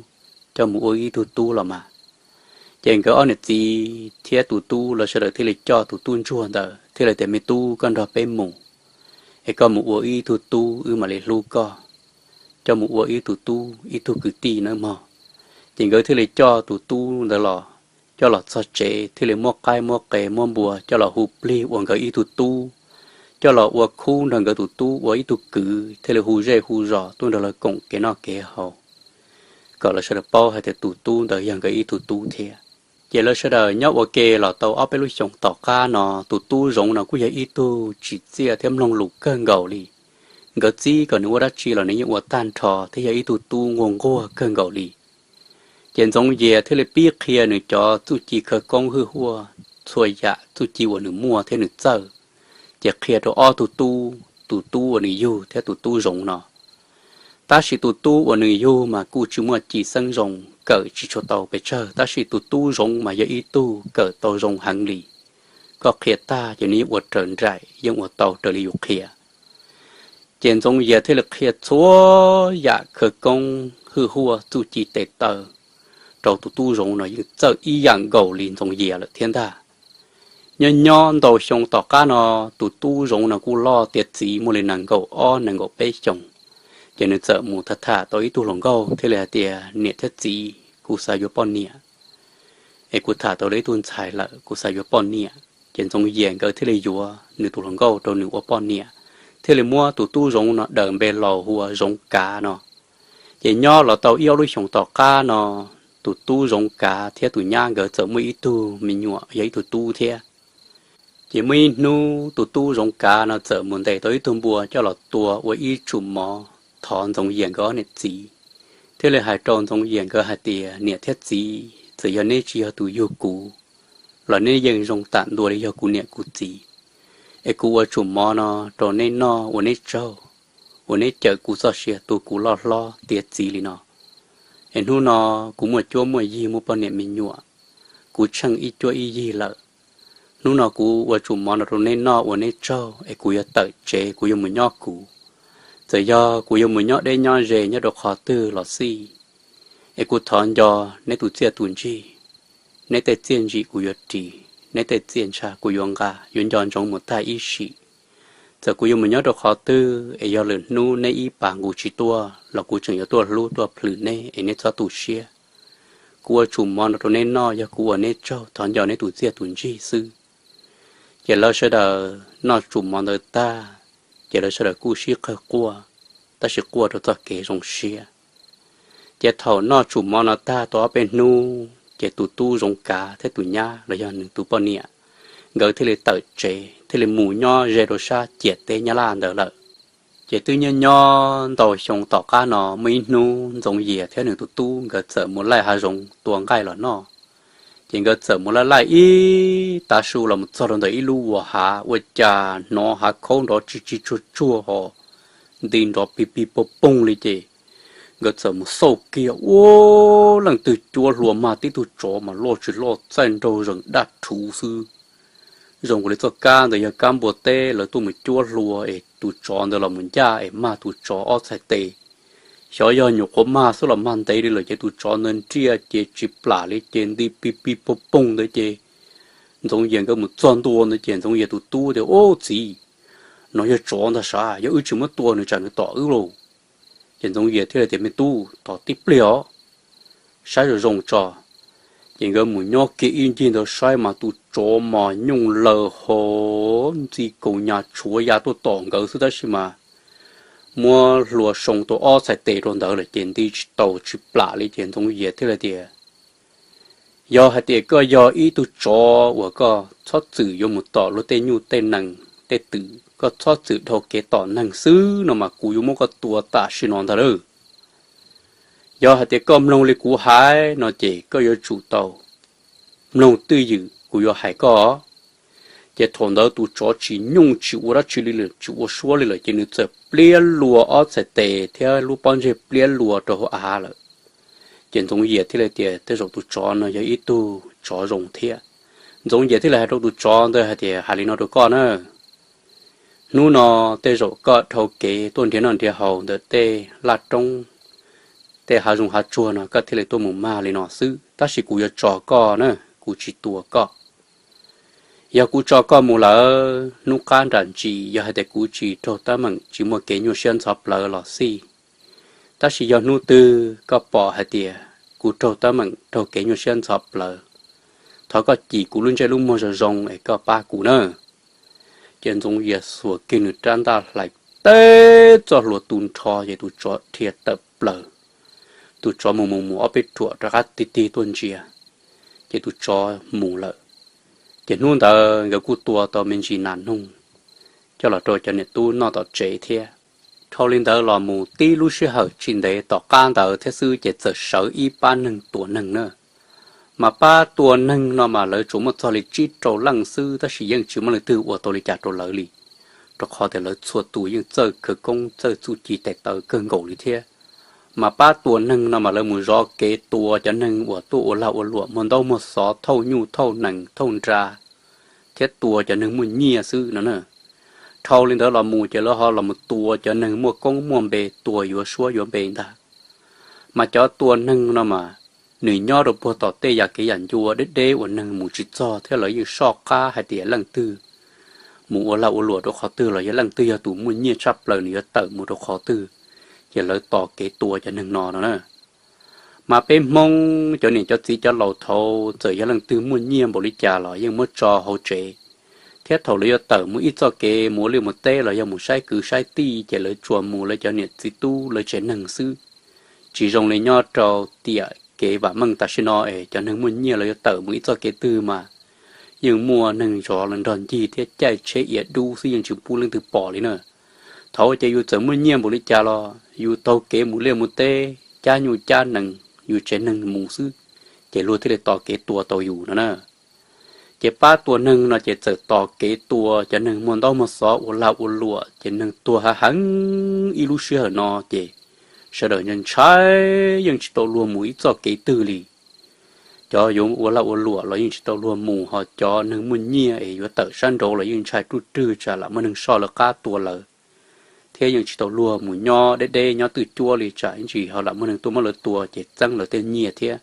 coj mus ua ib tug tub los mas. Ces nkawd ob niam txiv thiab tus tub lawv sawv daws thiaj li coj tus tub ntsuag ntawd thiaj li tias, Me tub, koj nrog peb mus, es koj mus ua ib tug tub wb mam li hlub koj, coj mus ua ib tug tub ib tug kwv tij nawb mog. Ces nkawd thiaj li coj tus tub ntawd los, coj los txog tsev thiaj li muab qaib muab qe muab npua coj los hu plig ua nkawd ib tug tub, coj los ua khub nrog nkawd tus tub ua ib tug kwv thiaj li hu zej hu zos tuaj nrog lawv koom kev noj kev haus, kom lawv sawv daws paub hais tias tus tub ntawd yog nkawd ib tug tub thiab. Ces lawv sawv daws nyob ua ke los tau ob peb lub xyoos tom qab no, tus tub Zoov no kuj yog ib tug tsim txiaj thiab mloog lus kawg nkaus li. Nkawd txib kom nws ua dab tsi los nws yeej ua tag nrho thiab yog ib tug tub nquag nquag kawg nkaus li. Ces Ntxoov Yias thiaj li pib qhia nws cov txuj ci khawv koob hwj huaj, txhua yam txuj ci uas nws muaj thiab nws txawj, ces qhia rau ob tug tub, tus tub uas nws yug thiab tus tub Zoov no. Tab sis tus tub uas nws yug mas kuj tsis muaj ci xeeb zoo, kawm tsis tshua tau pes tsawg, tab sis tus tub zoov mas yog ib tug kawm tau zoo heev li. Koj qhia tag ces nws yeej ua raws nraim, yeej ua tau raws li yus qhia. Ces Ntxoov Yias thiaj li qhia txhua yam khawv koob hwj huaj txuj ci tes taw rau tus tub zoov no yeej txawj ib yam nkaus li Ntxoov Yias lawm thiab ntag. Nyob nyob ntau xyoo tom qab no, tus tub zoov no kuj loj tiav txiv muaj li nees nkaum ob nees nkaum peb xyoos, ces nws txawm mus tham tham tau ib tug hluas nkauj thiaj li hais tias, Niam thiab txiv, kuv xav yuav poj niam, es kuv tham tau li ib tug ntxhais lawm, kuv xav yuav poj niam. Ces Ntxoov Yias nkawd thiaj li yuav nws tus hluas nkauj rau nws ua poj niam, thiaj li muab tus tub zoov no daws npe laus hu ua Zoov Kav no. Ces nyob los tau ib ob lub xyoos tom qab no, tus tub Zoov Kav thiab tus nyab nkawd txawm muaj ib tug me nyuam yog ib tug tub thiab. Ces muaj ib hnub tus tub Zoov Kav no txawm mus ntes tau ib tug npua coj los tua ua ib tsum mov thov Ntxoov Yias nkawd ob niam txiv, thiaj li hais rau Ntxoov Yias nkawd hais tias, Niam thiab txiv, txawm yog neb tsis yog tus yug kuv los neb yeej zoo tam ntua li yog kuv niam kuv txiv, es kuv ua tsum mov no rau neb noj ua neb tsaug, ua neb cawm kuv txoj sia tu kuv loj hlob tiav txiv li no. Es hnub no kuv muaj cuab muaj yig muaj poj niam me nyuam, kuv tsheej ib cuab ib yig lawm. Hnub no kuv ua tsum mov no rau neb noj ua neb tsaug es kuv yuav tawm tsev kuv yuav mus nyob kuv. Txawm yog kuv yuav mus nyob deb nyob ze nyob rau qhov twg los xij, es kuv thov nco neb tus txiaj tus ntsig. Neb tej txiaj ntsim kuv yuav ris, neb tej txiaj ntsha kuv yuav nqa, yuav nco ntsoov mus tag ib sim. Txawm kuv yuav mus nyob rau qhov twg es yog lwm hnub neb ib pas nqus tsis tuaj los kuv tseem yuav tuaj hlub tuaj plhws neb es neb txhob tu siab. Kuv ua tsum mov no rau neb noj yog kuv ua neb tsaug thov nco neb tus txiaj tus ntsig xwb. Ces lawv sawv daws noj tsum mov ntawd tag, ces lawv sawv daws kuj sib qawg quaj, tab sis quaj rau txoj kev zoo siab. Ces thaum noj tsum mov no tag tau ob peb hnub ces tus tub Zoov Kav thiab tus nyab los yog nws tus poj niam, nkawd thiaj li tawm tsev thiaj li mus nyob ze rau sab ciam teb Nyab Laj ntawd lawm. Ces twb nyob nyob ntau xyoo tom qab no muaj ib hnub Ntxoov Yias thiab nws tus tub nkawd txawm mus laij hav zoov tua nqaij los noj. Ces nkawd txawm mus laij laij ib tav su los mus txog rau ntawm ib lub vuas hav ua cas hnov hav khaub nrov tsis tsis tsuag tsuag ho nti nrov pig pig poog poog li ces nkawd txawm mus xauj kiag ua leej twg cuab hlua mag tib tug tsov mas loj tsis loj txaij nraug zees daj rhuv xwb. Zoo li txoj kab ntawd yog kab npua teb lawv tuaj mus cuab hlua es tus tsov ntawd los mus ncaj es mag tus tsov ob txhais tes. Xyov yog nyuam qhuav mag xwb los mag ntev li lawm ces tus tsov ntawd nriaj ces tsis plam li ces nti pig pig poog poog ntawd ces Ntxoov Yias nkawd mus txog ntua ntawd ces Ntxoov Yias tus tub tias, Ub txiv, no yog tsov ntag sav, yog wb tsis muab tua nws tsam nws tom wb lauj. Ces Ntxoov Yias thiaj li tias, Me tub, tos tib pliag os, saib zoo zoo tso. Ces nkawd mus nyob kiag ib ncig ntawd saib mas tus tsov mas nyooj laws ho ntxi kaus nyas tshuav ya tuaj tom nkawd xwb tab sis mas muab hlua soo tau ob txhais tes rau ntawd lawm ces nti tsis taus tsis plam li ces Ntxoov Yias thiaj li tias, Yog hais tias koj yog ib tug tsov uas koj txhob txwm yuav mus tom luag tej nyuj tej nees tej twm, koj txhob txwm dhau kev tom neeg xwb no mas kuv yuav muab koj tua tam sim no ntag lauj. Yog hais tias koj mloog li kuv hais no ces koj yuav tsum tau mloog twj ywm kuv yuav hais koj. Ces thaum ntawd tus tsov tsis nyooj tsis ua dab tsi li lawm, tsis ua suab li lawm ces nws txawm pliab lua ob txhais tes thiab lub pob ntseg pliab lua rau hauv av lawm. Ces Ntxoov Yias thiaj li tias, Tej zaum tus tsov no yog ib tug tsov zoo thiab. Ntxoov Yias thiaj li hais rau tus tsov ntawd hais tias, Hais li no rau koj na, hnub no tej zaum koj dhau kev tuaj nrhiav noj nrhiav haus ntawm tej laj roob, tej hav zoov hav tsuag no koj thiaj li tuaj mus mag li no xwb, tab sis kuv yuav tso koj na, kuv tsis tua koj. Yog kuv tso koj mus lawm hnub qab nram ntsis yog hais tias kuv tsis raug teeb meem tsis muaj kev nyuaj siab ntxhov plawv los xij. Tab sis yog hnub twg koj pom hais tias kuv raug teeb meem raug kev nyuaj siab ntxhov plawv, thov koj cim kuv lub ntsej lub muag zoo zoo es koj pab kuv na. Ces Ntxoov Yias xuas kiag nws rab ntaj hlais teb txoj hlua tu nrho ces tus tsov dhia tawm plaws. Tus tsov mus mus mus ob peb ruam rov qab tig tig tuaj ntsia, ces tus tsov mus lawm. Ces hnub ntawd nkawd kuj tua tau me ntsis nas noog coj los rau cov niam tub noj tom tsev thiab. Dhau li ntawd los mus tib lub sij hawm tsis ntev tom qab ntawd thiab xwb ces txawm sawv ib pab neeg tua neeg na. Mas pab tua neeg no mas lawv tsuas muaj txog li tsib rau leej xwb tab sis yeej tsis muaj leej twg ua tau li cas rau lawv li, rau qhov tias lawv txhua tus yeej txawj khawv koob txawj txuj ci tes taw kawg nkaus li thiab. Mas pab tua neeg no mas lawv mus zov kev tua cov neeg uas tuaj ua lag ua luam muag ntaub muag xov thauj nyuj thauj nees thauj nra thiab tua cov neeg muaj nyiaj xwb no na. Dhau li ntawd los mus ces lawv ho los mus tua cov neeg muaj koob muaj npe, tua yuav suab yuav npe ntag. Mas cov tua neeg no mas nws nyob rau puag tom tej yam kev yam ncua deb deb uas neeg mus tsis txog thiab lawv yeej soj qab hais tias leej twg mus ua lag ua luam rau qhov twg los yog leej twg yog tus muaj nyiaj tshaj plaws nws yuav tawm mus rau qhov twg, ces lawv tos kev tua cov neeg no no na. Mas peb Hmoob cov niam cov txiv cov laus thaud txawm yog leej twg muaj nyiaj npaum li cas los yeej muab tso hauv tsev, thiab thaum lawv yuav tawm mus ib txoj kev mus ua liaj mus teb los yog mus saib kwv saib tij ces lawv tsuas mus lawv cov niam txiv tub lawv tsev neeg xwb. Tsis zoo li nyob rau tiam kev vam meej tam sim no es cov neeg muaj nyiaj lawv yuav tawm mus ib txoj kev twg mas yeej muaj neeg zov lawv nrog ncig thiab caij tsheb ia dub xwb yeej tsis pub leej twg pom li na. Thaud ces yus txawm muaj nyiaj npaum li cas los yus taug kev mus liaj mus teb cab nyuj cab nees yus tsev neeg mus xwb, ces luag thiaj li tos kev tua tau yus no na. Ces pab tua neeg no ces txawm tos kev tua cov neeg muag ntaub muag xov ua lag ua luam ces neeg tuag hav heev ib lub sij hawm no ces sawv daws ntshai ntshai yeej tsis tau luag mus ib txoj kev twg li. Cov yuav ua lag ua luam los yeej tsis tau luag mus, ho cov neeg muaj nyiaj es yuav tawm sab nraud los yeej ntshai ruj rwg tsam lam muaj neeg soj lawv qab tua lawv, thiab yeej tsis tau luag mus nyob deb deb nyob twj cuab li tsam ib ntsis ho lam muaj neeg tuaj muab lawv tua ces txeeb lawv tej nyiaj thiab.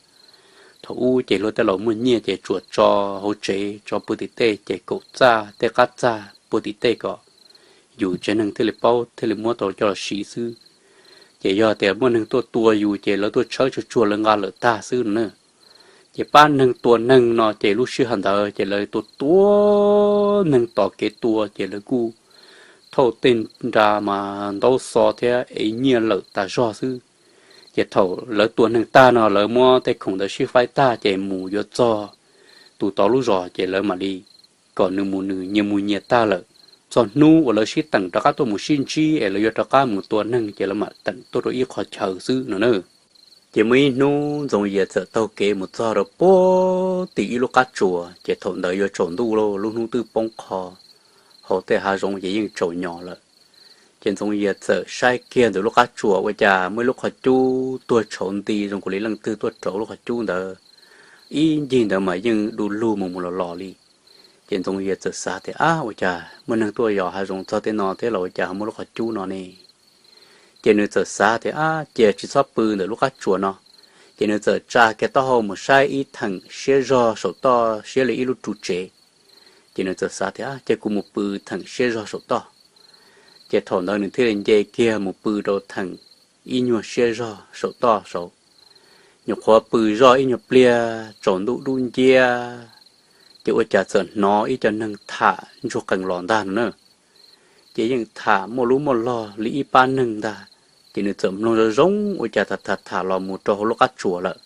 Thaum ub ces luag tej laus muaj nyiaj ces tsuas tso hauv tsev tso puag tim tej ces kaum txaj tej qab txaj puag tim tej kom yus tsev neeg thiaj li paub thiaj li muab tau coj los siv xwb. Ces yog tias muaj neeg tuaj tua yus ces lawv tuaj tshawb tsuag tsuag lawv nqa lawm tag xwb no na. Ces pab neeg tua neeg no ces lub sij hawm ntawd ces lawv tua tua neeg tos kev tua ces lawv kuj thauj tej nra mas ntaub xov thiab ev nyiaj lawm tas zog xwb. Ces thaum lawv tua neeg tag no lawv muab tej khoom ntawd sib faib tag ces mus yuav txog tus tod lub zos ces lawv mam li kom nws mus nws nyias mus nyias tag lawm. Txog hnub uas lawv sib teem rov qab tuaj mus sib ntsib es lawv yuav rov qab mus tua neeg ces lawv mam teem tuaj rau ib qho chaw xwb no na. Ces muaj ib hnub Ntxoov Yias txawm taug kev mus txog rau puag tim ib lub qab tsuas, ces thaum ntawd yuav tsaus ntuj lawm, lub hnub twb poob qho, hauv tej hav zoov ces yeej tsaus nyo lawm. Ces Ntxoov Yias txawm saib kiag ntawm lub qab tsuas ua cas muaj ib lub qhov cub tuag tshauv nti zoo nkaus li leej twg tuaj rauv lub qhov cub ntawd. Ib ncig ntawd mas yeej du lug mus mus los los li. Ces Ntxoov Yias txawm xav tias, Ab, ua cas muaj neeg tuaj yos hav zoov txog tej no thiab los ua cas ho muaj lub qhov cub no ne? Ces nws txawm xav tias, Ab, cia tsis txhob pw ntawm lub qab tsuas no. Ces nws txawm tsa kiag taub hau mus saib ib theem siab zog saum toj siab li ib lub ru tsev. Ces nws txawm xav tias, Ab, cia kuv mus pw theem siab zog saum toj. Ces thaum ntawd nws thiaj li nce kiag mus pw rau theem ib nyuag siab zog saum toj saud. Nyuam qhuav pw zoj ib nyuag pliag tsaus ntuj dub nciab, ces ua cas txawm hnov ib co neeg tham ntsuag qees los ntag no na. Ces yeej tham muaj lub muaj log li ib pab neeg ntag. Ces nws txawm mloog zoo zoo ua cas tham tham tham los mus rau hauv lub qab tsuas lawm.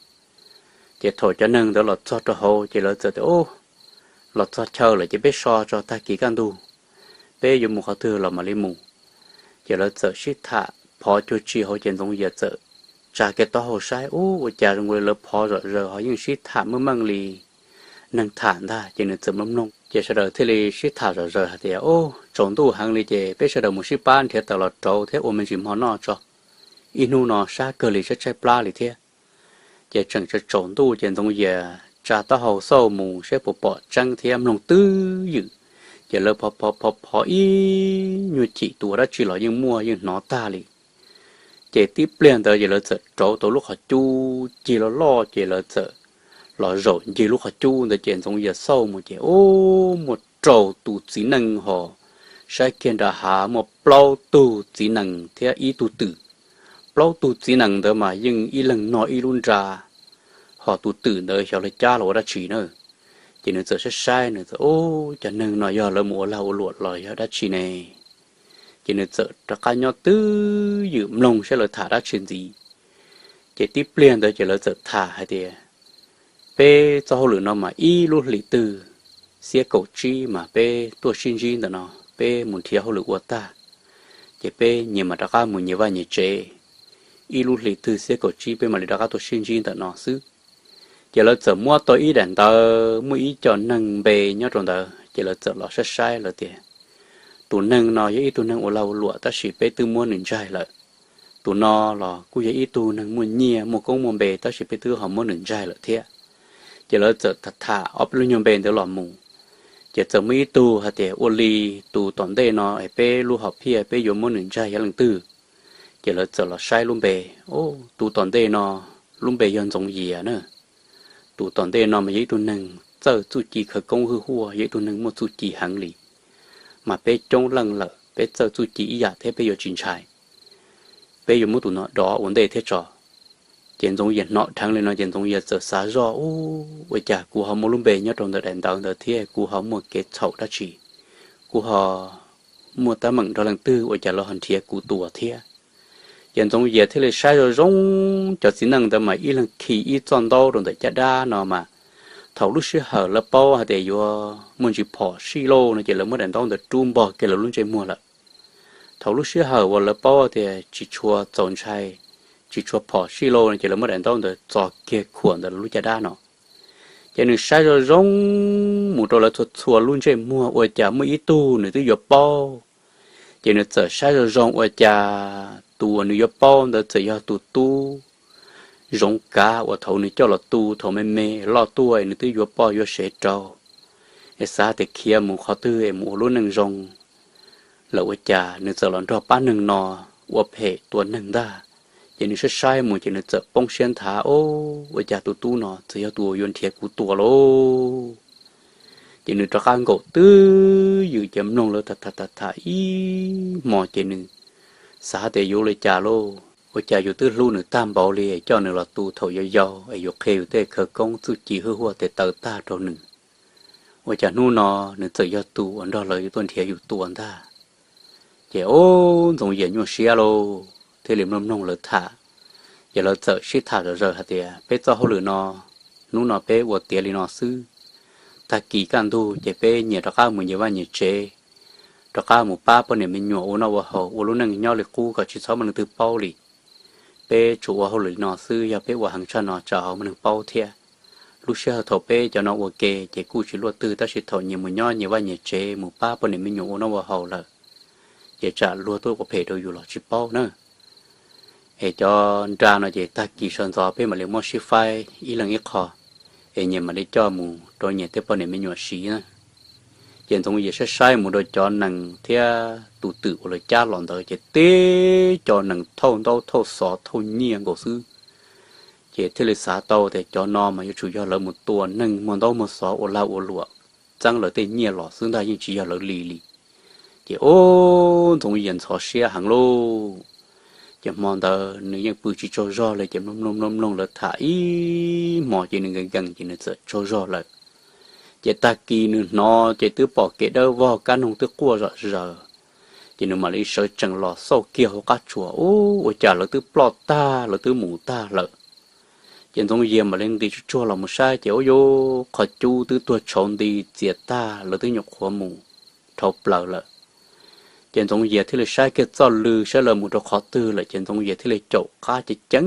Ces thaum cov neeg ntawd los txog rau hauv ces lawv txawm tias, Ub, los txog chaw lawm ces peb so tso, tag kis kaj ntug peb yuav mus qhov twg los mam li mus. Ces lawv txawm sib tham phov cuag tsi hauv ces Ntxoov Yias txawm tsa kiag taub hau saib, ub, ua cas zoo li lawv phov zom zaws ho yeej sib tham meej meej li neeg tham ntag. Ces nws txawm mloog mloog ces sawv daws thiaj li sib tham zom zaws hais tias, Ub, tsaus ntuj heev li ces peb sawv daws mus sib pab nrhiav taws los rauv thiab ua me ntsis hmo noj tso. Ib hnub no sab kawg li, tshaib tshaib plab li thiab. Ces tseem tsaus ntuj ces Ntxoov Yias tsa taub hau xauj mus saib puas pom tseeb thiab mloog twj ywm. Ces lawv phov phov phov phov ib nyuag chim tus ua dab tsi los yeej muaj yeej hnov tag li. Ces tib pliag ntawd ces lawv txawm rauv tau lub qhov cub cig loj loj ces lawv txawm los zaum ncig lub qhov cub ntawd ces Ntxoov Yias xauj mus ces ub, muaj rau tus txiv neej ho saib kiag nram hav muaj plaub tug txiv nees thiab ib tug twm. Plaub tug txiv nees ntawd mas yeej ib leeg nog ib lub nra, ho tus twm ntawd xyov lawv cab los ua dab tsi na. Ces nws txawm saib saib nws txawm, Ub, cov neeg no yog lawv mus ua lag ua luam los yog dab tsi ne? Ces nws txawm rov qab nyob twj ywm mloog saib lawv tham dab tsi ntxiv. Ces tib pliag ntawd ces lawv txawm tham hais tias, Peb txoj hauj lwm no mas ib lub hlis twg xiab kaum tsib mas peb tuaj sib ntsib ntawm no, peb mus nrhiav hauj lwm ua tag, ces peb nyias mam rov qab mus nyias vaj nyias tsev. Ib lub hlis twg xiab kaum tsib peb mam li rov qab tuaj sib ntsib ntawm no xwb. Ces lawv txawm muab tau ib daim ntawv muaj ib co neeg npe nyob rau ntawd, ces lawv txawm los saib saib lawv tias, Tus neeg no yog ib tug neeg ua lag ua luam tab sis peb twb muab nws ntsaig lawm. Tus no los kuj yog ib tug neeg muaj nyiaj muaj koob muaj npe tab sis peb twb ho muab nws ntsaig lawm thiab. Ces lawv txawm tham tham ob peb lub nyuag npe ntawd los mus, ces txawm muaj ib tug hais tias ua li tus tom ntej no es peb lub hom phiaj peb yuav muab nws ntsaig yog leej twg. Ces lawv txawm los saib lub npe, tus tom ntej no lub npe yog Ntxoov Yias na. Tus tom ntej no mas yog ib tug neeg txawj txuj ci khawv koob hwj huaj, yog ib tug neeg muaj txuj ci heev li. Mas peb coob leej lawm peb txawj txuj ci ib yam thiab peb yuav tsis ntshai. Peb yuav muab tus no dov ua ntej thiab tso. Ces Ntxoov Yias hnov dheev li no ces Ntxoov Yias txawm xav zoj, ua cas kuv ho muaj lub npe nyob rau ntawm daim ntawv ntawd thiab kuv ho muaj kev txhaum dab tsi, kuv ho muaj teeb meem nrog leej twg ua cas lawv ho nrhiav kuv tua thiab. Ces Ntxoov Yias thiaj li saib zoo zoo, cov txiv neej ntawd mas ib leeg khi ib txoj ntaub rau ntawm caj dab no mas, thaum lub sij hawm lawv paub hais tias yuav muaj ntsis phom sij lauj no ces lawv muab daim ntaub ntawd rub npog kiag lawv lub ntsej muag lawm. Thaum lub sij hawm uas lawv paub tias tsis tshua txaus ntshai, tsis tshua phom sij lauj no ces lawv muab daim ntaub ntawd txo kiag khuam ntawm lub caj dab no. Ces nws saib zoo zoo mus rau lawv txhua txhua lub ntsej muag ua cas muaj ib tug nws twb yuav paub. Ces nws txawm saib zoo zoo ua cas tus uas nws yuav paub ntawd txawm yog tus tub Zoov Kav uas thaum nws coj los tu thaum me me loj tuaj es nws twb yuav poj yuav sev rau, es xav tias khiav mus qhov twg es mus ua lub neej zoo lawm ua cas nws txawm los nrog pab neeg no ua phem tua neeg ntag. Ces nws saib saib mus ces nws txawm poob siab nthav, ua cas tus tub no txawm yog tus uas yuav nrhiav kuv tua lauj. Ces nws rov qab nkaum twb ywm ces mloog lawv tham tham tham ib hmos ces nws xav tias yuav ua li cas lauj, ua cas yus twb hlub nws tag npaum li coj nws los tu thaum yau yau es yus qhia yus tej khawv koob txuj ci hwj huaj tes taw tag rau nws, ua cas hnub no nws txawm yog tus uas nrog lawv yuav tuaj nrhiav yus tua ntag. Ces ub Ntxoov Yias nyuaj siab lauj, thiaj li mloog mloog lawv tham. Ces lawv txawm sib tham zom zaws hais tias peb txoj hauj lwm no, hnub no peb ua tiav li no xwb, tag kis kaj ntug ces peb nyias rov qab mus nyias vaj nyias tsev, rov qab mus pab poj niam me nyuam ua noj ua haus ua lub neej nyob li qub kom tsis txhob muaj leej twg paub li. Peb tsuas ua hauj lwm li no xwb, yog peb ua heev tshaj no tsam ho muaj neeg paub thiab. Lub sij hawm thaum peb cov no ua ke ces kuj tsis luaj twg tab sis thaum nyias mus nyob nyias vaj nyias tsev mus pab poj niam me nyuam ua noj ua haus lawm, ces tsam luag tuaj ua phem rau yus los tsis paub na. Es cov nra no ces tag kis sawv ntxov peb mam li muab sib faib ib leeg ib qho, es nyias mam li coj mus rau nyias tej poj niam me nyuam siv na. Ces Ntxoov Yias saib saib mus rau cov nees thiab tus twm uas lawv cab los ntawd ces teb cov nees thauj ntaub thauj xov thauj nyiaj nkaus xwb. Ces thiaj li xav tau tias cov no mas yuav tsum yog lawv mus tua neeg muag ntaub muag xov ua lag ua luam txeeb lawv tej nyiaj los xwb ntag, yeej tsis yog lawv li li. Ces ub Ntxoov Yias ntxhov siab heev lauj. Ces hmo ntawd nws yeej pw tsis tsaug zog li ces mloog mloog mloog mloog lawv tham ib hmos ces nws nkees nkees ces nws txawm tsaug zog lawm. Ces tag kis nws hnov ces twb pom kev dawb vog kab noog twb quaj zom zaws. Ces nws mam li sawv tsees los xauj kiag hauv qab tsuas, ub ua cas lawv twb ploj tag lawv twb mus tag lawm. Ces Ntxoov Yias mam li nqis tsuag tsuag los mus saib ces ub yuv qhov cub twb tuag tshauv nti txias tag lawv twb nyuam qhuav mus dhau plaws lawm. Ces Ntxoov Yias thiaj li saib kiag txoj lw saib lawv mus rau qhov twg lawm ces Ntxoov Yias thiaj li caum qab ceev ceev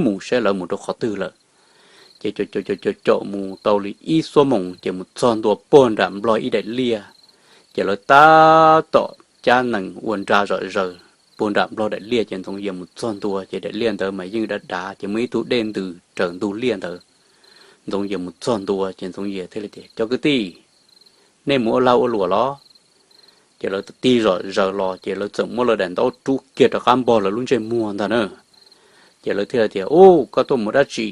mus saib lawv mus rau qhov twg lawm. Ces caum caum caum caum mus tau li ib xuab moos ces mus txog ntua puag nram nplog ib daim liaj. Ces lawv tab tom cab nees ua nra zom zaws puag nram nplog daim liaj ces Ntxoov Yias mus txog ntua ces daim liaj ntawd mas yeej dav dav ces muaj ib tug dej ntws raws ntug liaj ntawd. Ntxoov Yias mus txog ntua ces Ntxoov Yias thiaj li tias, Cov kwv tij, nej mus ua lag ua luam los? Ces lawv tig zom zaws los ces lawv txawm muab lawv daim ntaub rub kiag rov qab npog lawv lub ntsej muag ntag na. Ces lawv thiaj tias, Ub, koj tuaj mus dab tsi?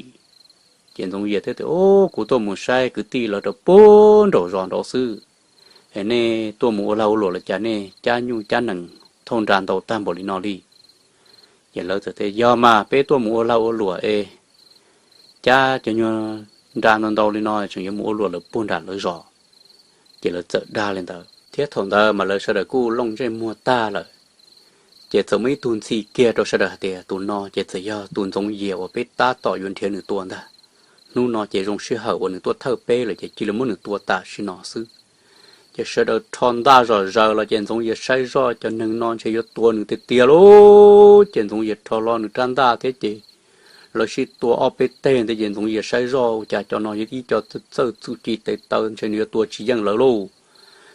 Ces Ntxoov Yias thiaj tias, Ub, kuv tuaj mus saib kwv tij lawv rau puag nraum zos nraud xwb. Es nej tuaj mus ua lag ua luam los cas nej cab nyuj cab nees thauj nra ntau tag npaum li no li? Ces lawv txawm tias, Yog mas, peb tuaj mus ua lag ua luam es cab cov nyuag nra ntau ntau li no tseem yuav mus ua luam lawm puag nram lawv zos. Ces lawv txawm dag li ntawd thiab thaum ntawd mas lawv sawv daws kuj looj ntsej muag tag lawm. Ces txawm muaj ib tug ntxhi kiag rau sawv daws hais tias, Tus no ces txawm yog tus Ntxoov Yias uas peb tab tom yuav nrhiav nws tua ntag. Hnub no ces zoo sij hawm uas nws tuaj thawj peb lawm ces cia li muab nws tua tam sim no xwb. Ces sawv daws rho ntaj zom zaws los ces Ntxoov Yias saib zoj cov neeg no ntshe yuav tua nws tiag tiag lauj. Ces Ntxoov Yias rho hlo nws rab ntaj thiab ces lawv sib tua ob peb teg ntawd ces Ntxoov Yias saib zoj ua cas cov no yog ib co txawj txuj ci tes taw ntshe nws yuav tua tsis yeej lawv lauj.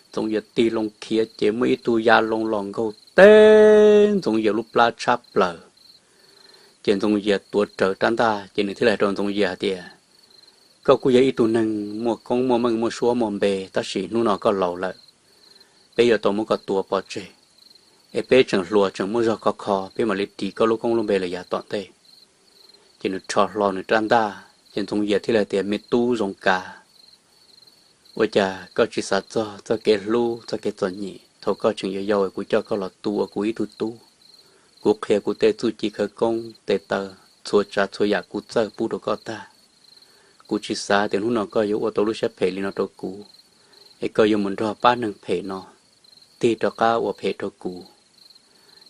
Ntxoov Yias tig loo khiav ces muaj ib tug ya loo los nkaug teb Ntxoov Yias lub plab tshab plaws. Ces Ntxoov Yias tuav rawv rab ntaj ces nws thiaj li hais rau Ntxoov Yias hais tias, koj kuj yog ib tug neeg muaj koob muaj meej muaj suab muaj npe tab sis hnub no koj laus lawm, peb yuav tau muab koj tua pov tseg, es peb tseem hluas tseem muaj zog khov kho peb mam li ris koj lub koob lub npe lawm yav tom ntej. Ces nws rho hlo nws rab ntaj ces Ntxoov Yias thiaj li hais tias, me tub Zoov Kav, ua cas koj tsis xav txog txoj kev hlub txoj kev txom nyem thaum koj tseem yau yau kuv coj koj los tu ua kuv ib tug tub? Kuv qhia kuv tej txuj ci khawv koob tes taw, txhua tsav txhua yam kuv txawj pub rau koj tag. Kuv tsis xav tias hnub no koj yuav ua tau lub siab phem li no rau kuv, es koj yuav mus nrog pab neeg phem no tig rov qab ua phem rau kuv.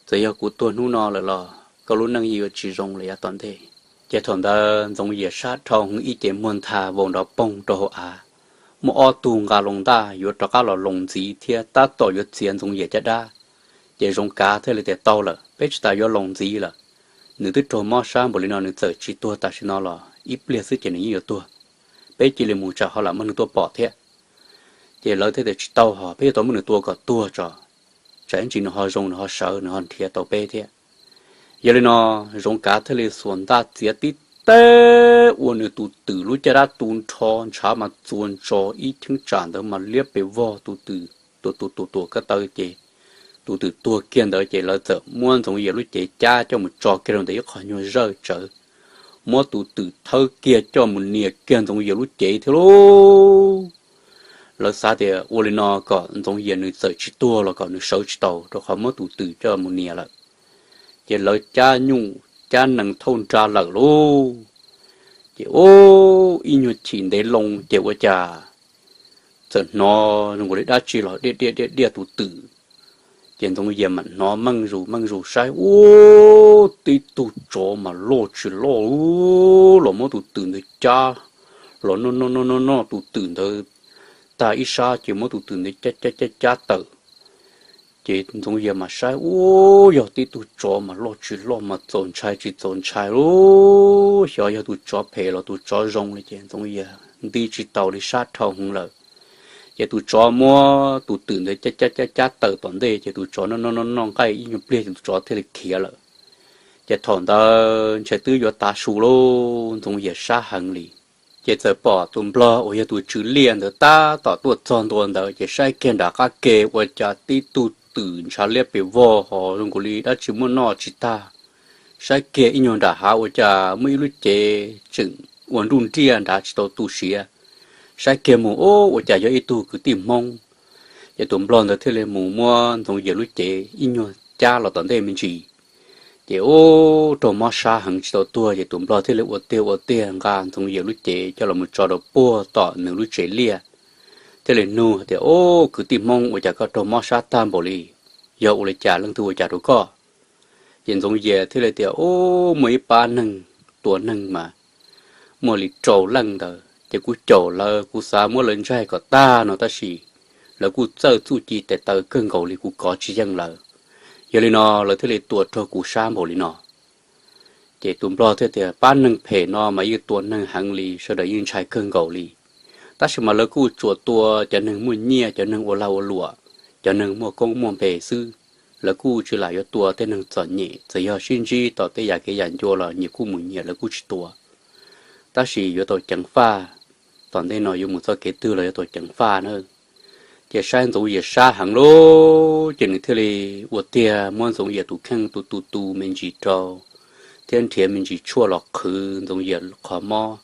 Txawm yog kuv tuag hnub no lawm los koj lub neej yeej yuav tsis zoo lawm yav tom ntej. Ces thaum ntawd Ntxoov Yias sab dhau heev ib ce muag ntha vau nrov poog rau hauv av. Muaj ob tug nqa loo ntaj yuav rov qab los loos ntxiv thiab tab tom yuav txiav Ntxoov Yias caj dab. Ces Zoov Kav thiaj li tias, tau lawm, peb tsis tas yuav loos ntxiv lawm. Nws twb raug mob sab npaum li no nws txawm tsis tuag tam sim no los ib pliag xwb ces nws yeej yuav tuag. Peb cia li mus tsam ho lam muab nws tua pom thiab. Ces lawv thiaj tias, tsis tau hos, peb yuav tau muab nws tua kom tuag tso, tsam ib ntsis nws ho zoo nws ho sawv nws ho nrhiav tau peb thiab. Yog li no Zoov Kav thiaj li xuas ntaj txiav tib teg ua nws tus twm lub caj dab tu nrho ntshav mas txuas ntsos ib cheeb tsam ntawd mas liab pes vog tus twm, tus tus tus tuam ko taw ces tus twm tuag kiag ntawd ces lawv txawm muab Ntxoov Yias lub cev cab coj mus tso kiag rau ntawm ib qho nyuag zawj tsawv, muab tus twm thawb kiag coj mus nias kiag Ntxoov Yias lub cev thiab lauj. Lawv xav tias ua li no kom Ntxoov Yias nws txawm tsis tuag los kom nws sawv tsis taus rau qhov muab tus twm coj mus nias lawm. Ces lawv cab nyuj cab nees thauj nra lawm lauj. Ces ub, ib nyuag chim ntev loo ces ua cas txawm hnov zoo nkaus li dab tsi los diaj diaj diaj diaj tus twm. Ces Ntxoov Yias mam hnov meej zus meej zus saib, ub, tib tug tsov mas loj tsis loj los muab tus twm ntawd cab los noj noj noj noj noj tus twm ntawd tag ib sab ces muab tus twm ntawd cab cab cab cab tawm. Ces Ntxoov Yias mas saib, ub, yog tib tug tsov mas loj tsis loj mas txaus ntshai tsis txaus ntshai lauj, xyov yog tus tsov phem los tus tsov zoo li ces Ntxoov Yias nti tsis taus li, sab dhau heev lawm. Ces tus tsov muab tus twm ntawd cab cab cab cab tawm tom ntej ces tus tsov noj noj noj noj nqaij ib nyuag pliag ces tus tsov thiaj li khiav lawm. Ces thaum ntawd ntshe twb yuav tav su lauj, Ntxoov Yias sab heev li. Ces txawm pom tus nplog uas yog tus tswv liaj ntawd tab tom tuaj txog ntua ntawd ces saib kiag nram qab ke ua cas tib tug twm ntshav liab pes vog ho zoo nkaus li dab tsi muaj noj tsis tag. Saib kiag ib nyuag nram hav ua cas muaj ib lub cev tseem ua nruj nriaj nrad tsis tau tu siav. Saib kiag mus, ub, ua cas yog ib tug kwv tij Hmoob. Ces tus nplog ntawd thiaj li mus muab Ntxoov Yias lub cev ib nyuag cab los tom ntej me ntsis. Ces ub, raug mob sab heev tsis tau tuag ces tus nplog thiaj li ua tiag ua tiag nqa Ntxoov Yias lub cev coj los mus tso rau puag tom nws lub tsev liaj. Thiaj li nug tias, ub, kwv tij Hmoob, ua cas koj raug mob sab tag npaum li? Yog ua li cas, leej twg ua cas rau koj? Ces Ntxoov Yias thiaj li tias, ub, muaj ib pab neeg tua neeg mas muaj li rau leej ntawd ces kuv caum lawv, kuv xav muab lawv ntsaig kom tag no tab sis lawv kuj txawj txuj ci tes taw kawg nkaus li, kuv kov tsis yeej lawv. Yog li no lawv thiaj li tua raug kuv sab npaum li no. Ces tus nplog thiaj tias, pab neeg phem no mas yeej tua neeg heev li, sawv daws yeej ntshai kawg nkaus li. Tab sis mas lawv kuj tsuas tua cov neeg muaj nyiaj, cov neeg ua lag ua luam, cov neeg muaj koob muaj npe xwb. Lawv kuj tsis lam yuav tua tej neeg txom nyem, txawm yog sib ntsib tom tej yam kev yam ncua los nyias kuj mus nyias, lawv kuj tsis tua. Tab sis yuav tau ceev faj, tom ntej no yuav mus txoj kev twg los yuav tau ceev faj na. Ces saib Ntxoov Yias sab heev lauj, ces nws thiaj li ua tiag muab Ntxoov Yias tus kheej tu tu tu me ntsis rau, thiab nrhiav me ntsis tshuaj los qhwv Ntxoov Yias qhov mob.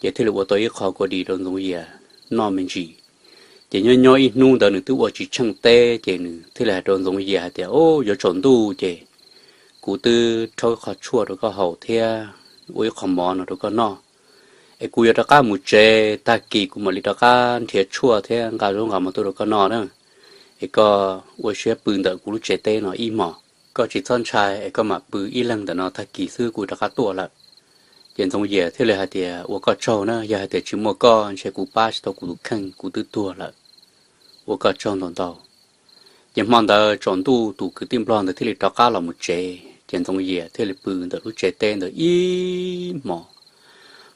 Ces thiaj li ua tau ib qho kua dis rau Ntxoov Yias noj me ntsis. Ces nyob nyob ib hnub ntawd nws twb ua tsis tsheej teb, ces nws thiaj li hais rau Ntxoov Yias hais tias, ub, yuav tsaus ntuj ces kuv twb rhaub ib qho tshuaj rau koj haus thiab ua ib qho mov no rau koj noj, es kuv yuav rov qab mus tsev, tag kis kuv mam li rov qab nrhiav tshuaj thiab nqa zaub nqa mov tuaj rau koj noj na. Es koj ua siab pw ntawm kuv lub tsev teb no ib hmos, koj tsis txhob ntshai, es koj mam pw ib leeg ntawm no, tag kis xwb kuv rov qab tuaj lawm. Ces Ntxoov Yias thiaj li hais tias, ua koj tsaug na, yog hais tias tsis muaj koj ntshe kuv pab tsis tau kuv tus kheej, kuv twb tuag lawm. Ua koj tsaug ntau ntau. Ces hmo ntawd tsaus ntuj tus kwv tij nplog ntawd thiaj li rov qab los mus tsev, ces Ntxoov Yias thiaj li pw ntawm lub tsev teb ntawd ib hmos.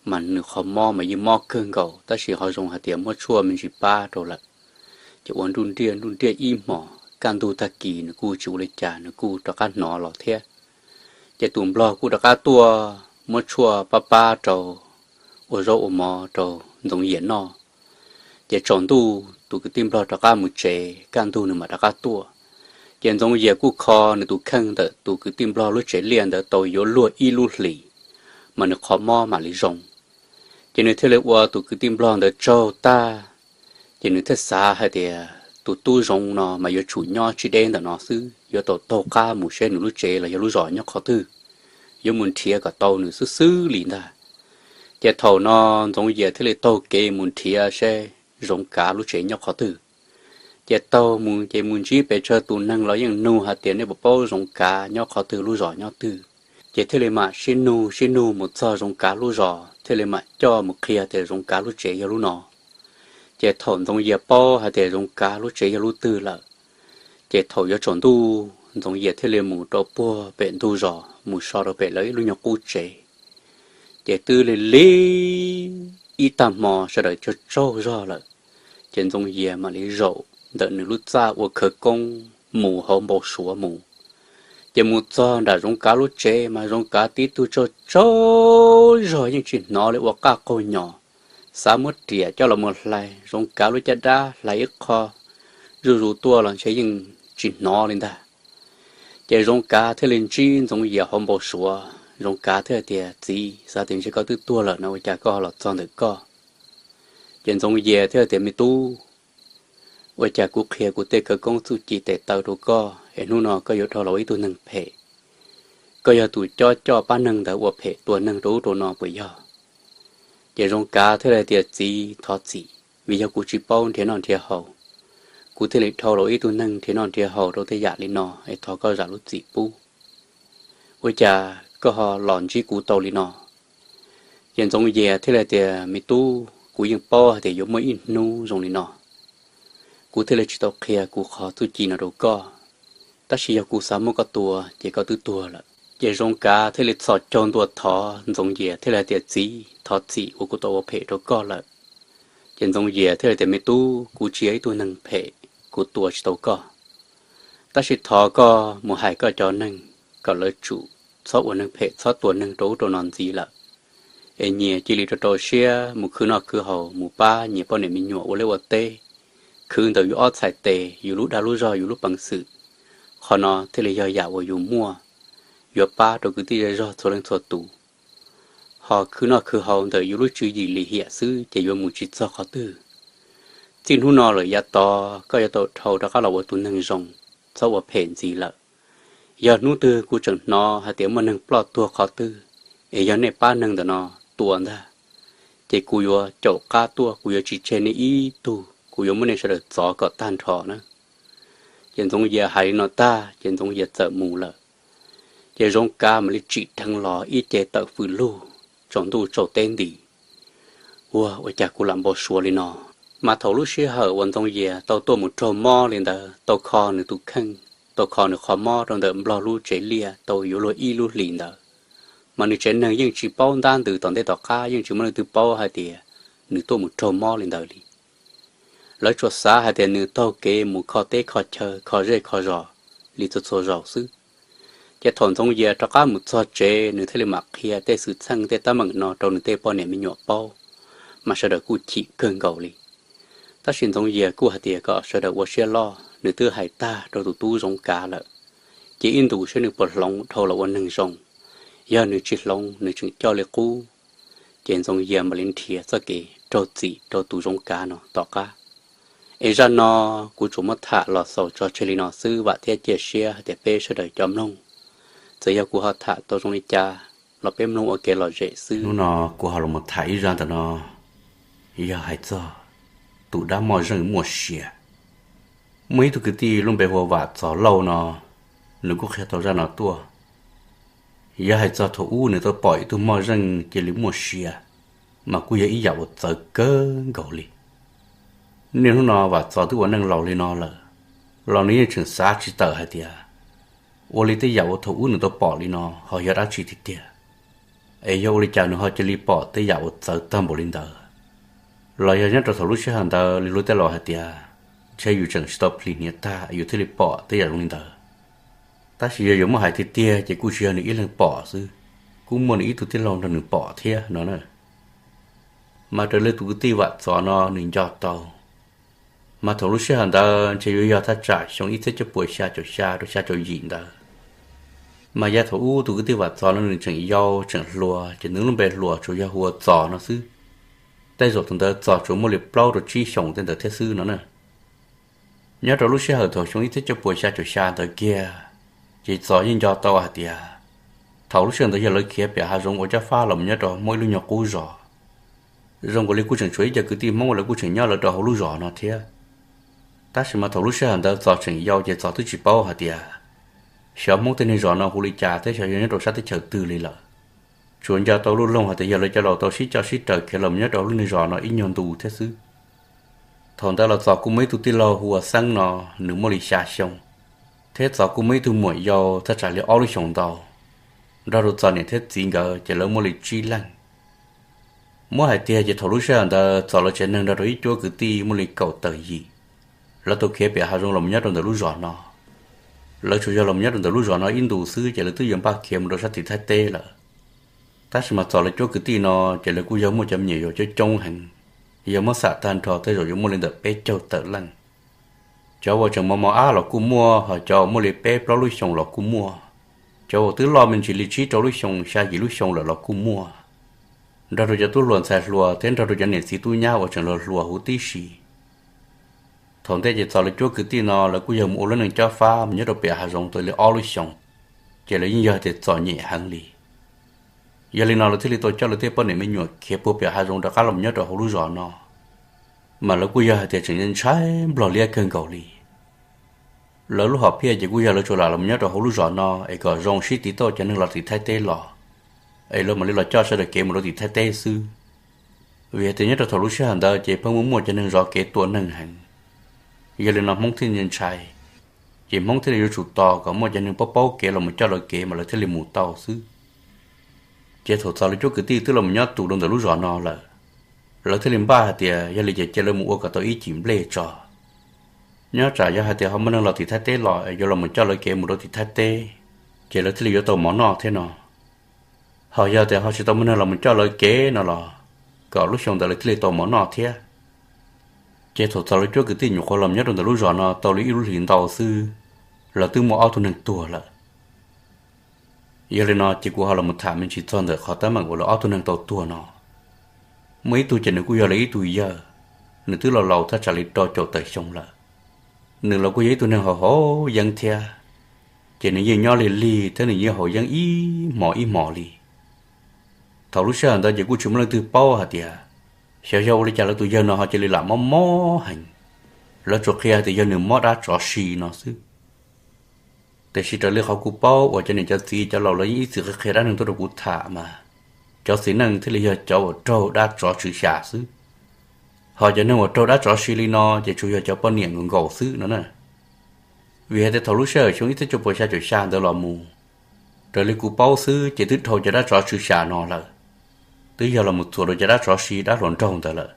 Mas nws qhov mob mas yeej mob kawg nkaus tab sis ho zoo hais tias muab tshuaj me ntsis pab rau lawm. Ces ua nruj nriaj nruj nriaj ib hmos, kaj ntug tag kis nws kuj tsis ua li cas, nws kuj rov qab hnov los thiab. Ces tus nplog kuj rov qab tuaj muab tshuaj pab pab rau, ua zaub ua mov rau Ntxoov Yias noj. Ces tsaus ntuj tus kwv tij nplog rov qab mus tsev, kaj ntug nws mam rov qab tuaj. Ces Ntxoov Yias kuj kho nws tus kheej ntawm tus kwv tij nplog lub tsev liaj ntawd tau yuav luag ib lub hlis, mas nws qhov mob mam li zoo. Ces nws thiaj li ua tus kwv tij nplog ntawd tsaug tag, ces nws thiaj xav hais tias tus tub zoov no mas yuav tsum nyob tsis deb ntawm no xwb, yuav tau taug qab mus saib nws lub tsev los yog lub zos nyob qhov twg, yuav mus nrhiav kom tau nws xwb xwb li ntag. Ces thaum no Ntxoov Yias thiaj li taug kev mus nrhiav saib Zoov Kav lub tsev nyob qhov twg. Ces taug mus ces mus ntsib pes tsawg tus neeg los yeej nug hais tias nej puas paub Zoov Kav nyob qhov twg, lub zos nyob twg. Ces thiaj li mam sib nug sib nug mus txog Zoov Kav lub zos, thiaj li mam coj mus qhia tias Zoov Kav lub tsev yog lub no. Ces thaum Ntxoov Yias paub hais tias Zoov Kav lub tsev yog lub twg lawm, ces thaum yuav tsaus ntuj Ntxoov Yias thiaj li mus rau puag pem ntug zos mus so rau pem lawv ib lub nyuag qub tsev. Ces twb li li ib tag hmo sawv daws tsaug tsaug zog lawm, ces Ntxoov Yias mam li zaum ntawm nws lub txaj ua khawv koob mus hauv npau suav mus. Ces mus txog nram Zoov Kav lub tsev mas Zoov Kav tib tug tsaug tsaug zog yeej tsis hnov li, ua qaj qaug nyos, xav muab riam coj los mus hlais Zoov Kav lub caj dab, hlais ib qho zuj zus tuaj los ntshe yeej tsis hnov li ntag. Ces Zoov Kav thiaj li ntsib Ntxoov Yias hauv npau suav, Zoov Kav thiaj tias, Txiv, xav tias ntshe koj twb tuag lawm no ua cas koj ho los txog ntawm koj? Ces Ntxoov Yias thiaj tias, Me tub, ua cas kuv qhia kuv tej khawv koob txuj ci tes taw rau koj es hnub no koj yuav dhau los ua ib tug neeg phem? Koj yog tus cob coj pab neeg ntawd ua phem tua neeg rau ub rau no puas yog? Ces Zoov Kav thiaj li tias, Txiv, thov txim, vim yog kuv tsis paub nrhiav noj nrhiav haus, kuv thiaj li dhau los ua ib tug neeg nrhiav noj nrhiav haus rau tej yam li no es thov koj zam lub txim pub. Ua cas koj ho los ntsib kuv tau li no? Ces Ntxoov Yias thiaj li tias, Me tub, kuv yeej paub hais tias yuav muaj ib hnub zoo li no, kuv thiaj li tsis tau qhia kuv qhov txuj ci no rau koj. Tab sis yog kuv xav muab koj tua ces koj twb tuag lawm. Ces Zoov Kav thiaj li txhos caug ntua thov Ntxoov Yias thiaj li hais tias, Txiv, thov txim uas kuv tau ua phem rau koj lawm. Ces Ntxoov Yias thiaj li tias, Me tub, kuv tsis yog ib tug neeg phem, kuv tua tsis tau koj. Tab sis thov koj mus hais koj cov neeg kom lawv tsum txhob ua neeg phem, txhob tua neeg rau ub rau no ntxiv lawm, es nyias cia li rau rau siab mus khwv noj khwv haus, mus pab nyias poj niam me nyuam ua liaj ua teb, khwv ntawm yus ob txhais tes, yus lub dag lub zog, yus lub peev xwm. Qhov no thiaj li yog yam uas yus muaj, yuav pab rau kwv tij zej zog txhua leej txhua tus. Ho khwv noj khwv haus ntawm yus lub tswv yim lim hiam xwb ces yuav mus tsis txog qhov twg. Txij hnub no lawm yav tod koj yuav tau dhau rov qab los ua tus neeg zoo, txhob ua phem ntxiv lawm. Yog hnub twg kuv tseem hnov hais tias muaj neeg ploj tuag qhov twg, es yog nej pab neeg ntawm no tua ntag, ces kuv yuav caum qab tuaj, kuv yuav tsis tseg nej ib tug, kuv yuav muab nej sawv daws txov kom tag nrho na. Ces Ntxoov Yias hais li no tag ces Ntxoov Yias txawm mus lawm. Ces Zoov Kav mam li tsim dheev los ib ce tawm fws lug, tsaus ntuj tsaus teb nti. Ua, ua cas kuv lam npau suav li no? Mas thaum lub sij hawm uas Ntxoov Yias tau tuaj mus raug mob li ntawd, tau kho nws tus kheej, tau kho nws qhov mob rau ntawm nplog lub tsev liaj tau yuav luag ib lub hlis ntawd, mas nws tsev neeg yeej tsis paub ntab ntws tom ntej tom qab, yeej tsis muaj leej twg paub hais tias nws tuaj mus raug mob li ntawd li. Lawv tsuas xav hais tias nws taug kev mus kho teb kho chaw, kho zej kho zos li txhua txhua zaus xwb. Ces thaum Ntxoov Yias rov qab mus txog tsev, nws thiaj li mam qhia tej xwm txheej tej teeb meem no rau nws tej poj niam me nyuam paub, mas sawv daws kuj chim kawg nkaus li. Tab sis Ntxoov Yias kuj hais tias kom sawv daws ua siab loj, nws twb hais tag rau tus tub Zoov Kav lawm, ces ib ntus saib nws puas hloov dhau los ua neeg zoo. Yog nws tsis hloov, nws tseem coj li qub, ces Ntxoov Yias mam li nrhiav txoj kev raug txim rau tus Zoov Kav no tom qab. Es zaj no kuv tsuas muab tham los xaus tso tseg li no xwb, vam thiab cia siab hais tias peb sawv daws cov mloog, txawm yog kuv ho tham tau zoo li cas los peb mloog ua kev lom zem xwb. Hnub no kuv ho los tham ib zaj ntawm no, yog hais txog tus dab moj zeej muaj sia. Muaj ib tug kwv tij lub npe hu ua Vam Txos Lauj no, nws kuj qhia tau zaj no tuaj. Yog hais txog thaum ub nws tau pom ib tug moj zeej cia li muaj sia, mas kuj yog ib yam uas txawv kawg nkaus li. Niaj hnub no Vam Txos twb ua neej laus li no lawm, los nws yeej tseem xav tsis tawm hais tias ua li tej yam uas thaum ub nws tau pom li no ho yog dab tsi tiag tiag, es yog ua li cas nws ho cia li pom tej yam uas txawv tag npaum li ntawd. Los yog nyob rau thaum lub sij hawm ntawd li luag tej laus hais tias, ntshe yus tseem tsis tau plig hniav tag yus thiaj li pom tej yam zoo li ntawd. Tab sis yog yuav muab hais tiag tiag ces kuj tsis yog nws ib leeg pom xwb, kuj muaj nws ib tug tij laug nrog nws pom thiab no na. Mas raws li tus kwv tij Vam Txos no nws nco tau, mas thaum lub sij hawm ntawd ntshe yuav yog thaj tsam xyoo ib txhiab cuaj puas xya caum xya rau xya caum yim ntawd. Mas yav thaum ub tus kwv tij Vam Txos no nws tseem yau tseem hluas, ces nws lub npe hluas tsuas yog hu ua Txos no xwb. Tej zaum thaum ntawd Txos tsuas muaj li plaub rau tsib xyoos tej ntawd thiab xwb no na. Nyob rau lub sij hawm thaum xyoo ib txhiab cuaj puas xya caum xya ntawd kiag, ces Txos yeej nco tau hais tias thaum lub sij hawm ntawd yog lawv khiav pem hav zoov ua cob fab los mus nyob rau Hmoob ib lub nyuag qub zos. Zoo nkaus li kuj tseem tshuav ib co kwv tij Hmoob lawv kuj tseem nyob lawv rau hauv lub zos no thiab. Tab sis mas thaum lub sij hawm ntawd Txos tseem yau ces Txos twb tsis paub hais tias xyov Hmoob tej neeg zos no hu li cas thiab xyov yog nyob rau sab teb chaws twg li lawm. Tsuas nco tau lub loog hais tias yog lawv cov laus tau sib coj sib raws khiav los mus nyob rau lub niag zos no ib nyuag ntu thiab xwb. Thaum ntawd los Txos kuj muaj ib tug tij laug hu ua Xeeb no, nws muaj li xya xyoo, thiab Txos kuj muaj ib tug muam yau thaj tsam li ob lub xyoos ntau. Nrog rau Txos niam thiab txiv nkawd ces lawv muaj li tsib leeg. Muab hais tiag ces thaum lub sij hawm ntawd Txos lawv tsev neeg nrog rau ib cuab kwv tij muaj li kaum tawm yim, lawv tau khiav pem hav zoov los mus nyob rau ntawm lub zos no. Lawv tsuas yog los mus nyob rau ntawm lub zos no ib ntus xwb ces lawv twb yuav npaj khiav mus rau sab tim Thaib teb lawm. Tab sis mas Txos lawv cuab kwv tij no ces lawv kuj yog muaj cov me nyuam yaus coob coob heev, yog muab xam tag nrho tej zaum yuav muaj li ntawm peb caug tawm leej. Cov uas tseem mos mos ab los kuj muaj, ho cov uas muaj li peb plaub lub xyoos los kuj muaj, cov uas twb loj me ntsis li tsib rau lub xyoos xya yim lub xyoos lawm los kuj muaj, nrog rau cov tub hluas ntxhais hluas thiab nrog rau cov niam txiv tub nyab uas tseem hluas hluas huv tib si. Thaum ntej ces Txos lawv cuab kwv tij no lawv kuj yog mus ua lub neej cob fab mus nyob rau pem hav zoov tau li ob lub xyoos, ces lawv yeej yog tias txom nyem heev li. Yog li no lawv thiaj li tau coj lawv tej poj niam me nyuam khiav puag pem hav zoov rov qab los nyob rau hauv lub zos no. Mas lawv kuj yog hais tias tseem ntshai nplog liab kawg nkaus li. Lawv lub hom phiaj ces kuj yog lawv tsuas lam los nyob rau hauv lub zos no es kom zoo sib tiv tauj cov neeg los tim Thaib teb los, es lawv mam li los coj sawv daws kev mus rau tim Thaib teb xwb. Vim hais tias nyob rau thaum lub sij hawm ntawd ces pheej muaj muaj cov neeg zov kev tua neeg heev. Yog li no Hmoob thiaj li ntshai, ces Hmoob thiaj li yuav tsum tos kom muaj cov neeg paub paub kev los mus coj lawv kev mas lawv thiaj li mus tau xwb. Ces thaum Txos lawv cuab kwv tij twb los mus nyob tus rau ntawm lub zos no lawm, lawv thiaj li npaj hais tias yog li ces cia lawv mus ua kom tau ib cim nplej tso. Nyob tsam yog hais tias ho muaj neeg los tim Thaib teb los es yuav los mus coj lawv kev mus rau tim Thaib teb, ces lawv thiaj li yuav tau mov noj thiab no. Ho yog tias ho tsis tau muaj neeg los mus coj lawv kev no los kom lub xyoo ntawd lawv thiaj li tau mov noj thiab. Ces thaum Txos lawv cuab kwv tij nyuam qhuav los nyob rau ntawm lub zos no tau li ib lub hlis ntau xwb, lawv twb muaj ob tug neeg tuag lawm. Yog li no ces kuv ho los mus tham me ntsis txog ntawm qhov teeb meem uas lawv ob tug neeg tau tuag no. Muaj ib tug ces nws kuj yog lawv ib tug yawg, nws twb laus laus thaj tsam li rau caum tawm xyoo lawm. Nws los kuj yog ib tug neeg haus haus yeeb thiab, ces nws yeej nyob lig lig thiab nws yeej haus yeeb ib hmos ib hmos li. Thaum lub sij hawm ntawd ces kuj tsis muaj leej twg paub hais tias xyov yog ua li cas lawv tus yawg no ho cia li lam mob mob heev. Lawv tsuas qhia hais tias yog nws mob dab tsov si no xwb. Tiam sis raws li qhov kuv paub uas cov niam cov txiv cov laus lawv yeej ib txwm qhia qhia dab neeg tuaj rau kuv tham mas, cov txiv neej thiaj li yog cov uas raug dab tsov tswv xya xwb. Ho cov neeg uas raug dab tsov si li no ces tsuas yog cov poj niam nkaus nkaus xwb no na. Vim hais tias thaum lub sij hawm xyoo ib txhiab cuaj puas xya caum xya ntawd los mus, raws li kuv paub xwb ces twb dhau cov dab tsov tswv xya no lawm, twb yog los mus txuas rau cov dab tsov si dab hluas nraug ntawd lawm.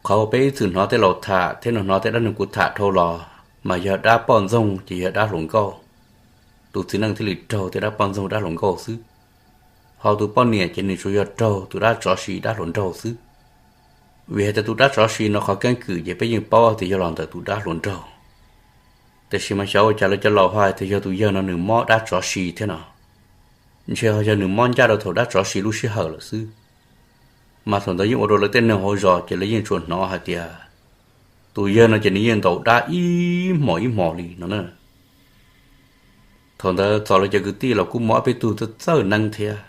Qhov uas peb ib txwm hnov tej laus tham thiab hnov tej dab neeg kuv tham dhau los mas yog dab poj ntxoog ces yog dab hluas nkauj. Tus txiv neej thiaj li raug tej dab poj ntxoog dab hluas nkauj xwb. Ho tus poj niam ces nws tsuas yog raug tus dab tsov si dab hluas nraug xwb. Vim hais tias tus dab tsov si no qhov keeb kwm ces peb yeej paub tias yog los ntawm tus dab hluas nraug. Tiam sis mas xyov ua cas lawv cov laus ho hais tias yog tus yawg no nws mob dab tsov si thiab no. Ntshe ho yog nws mob ncaj rau thaum dab tsov si lub sij hawm lawm xwb. Mas thaum ntawd yeej ua rau lawv tej neeg hauv zos ces lawv yeej tsuas hnov hais tias tus yawg no ces nws yeej ntaus dab ib hmos ib hmos li no na. Thaum ntawd Txos lawv cov kwv tij los kuj muaj ob peb tug txawj txawj neeb thiab,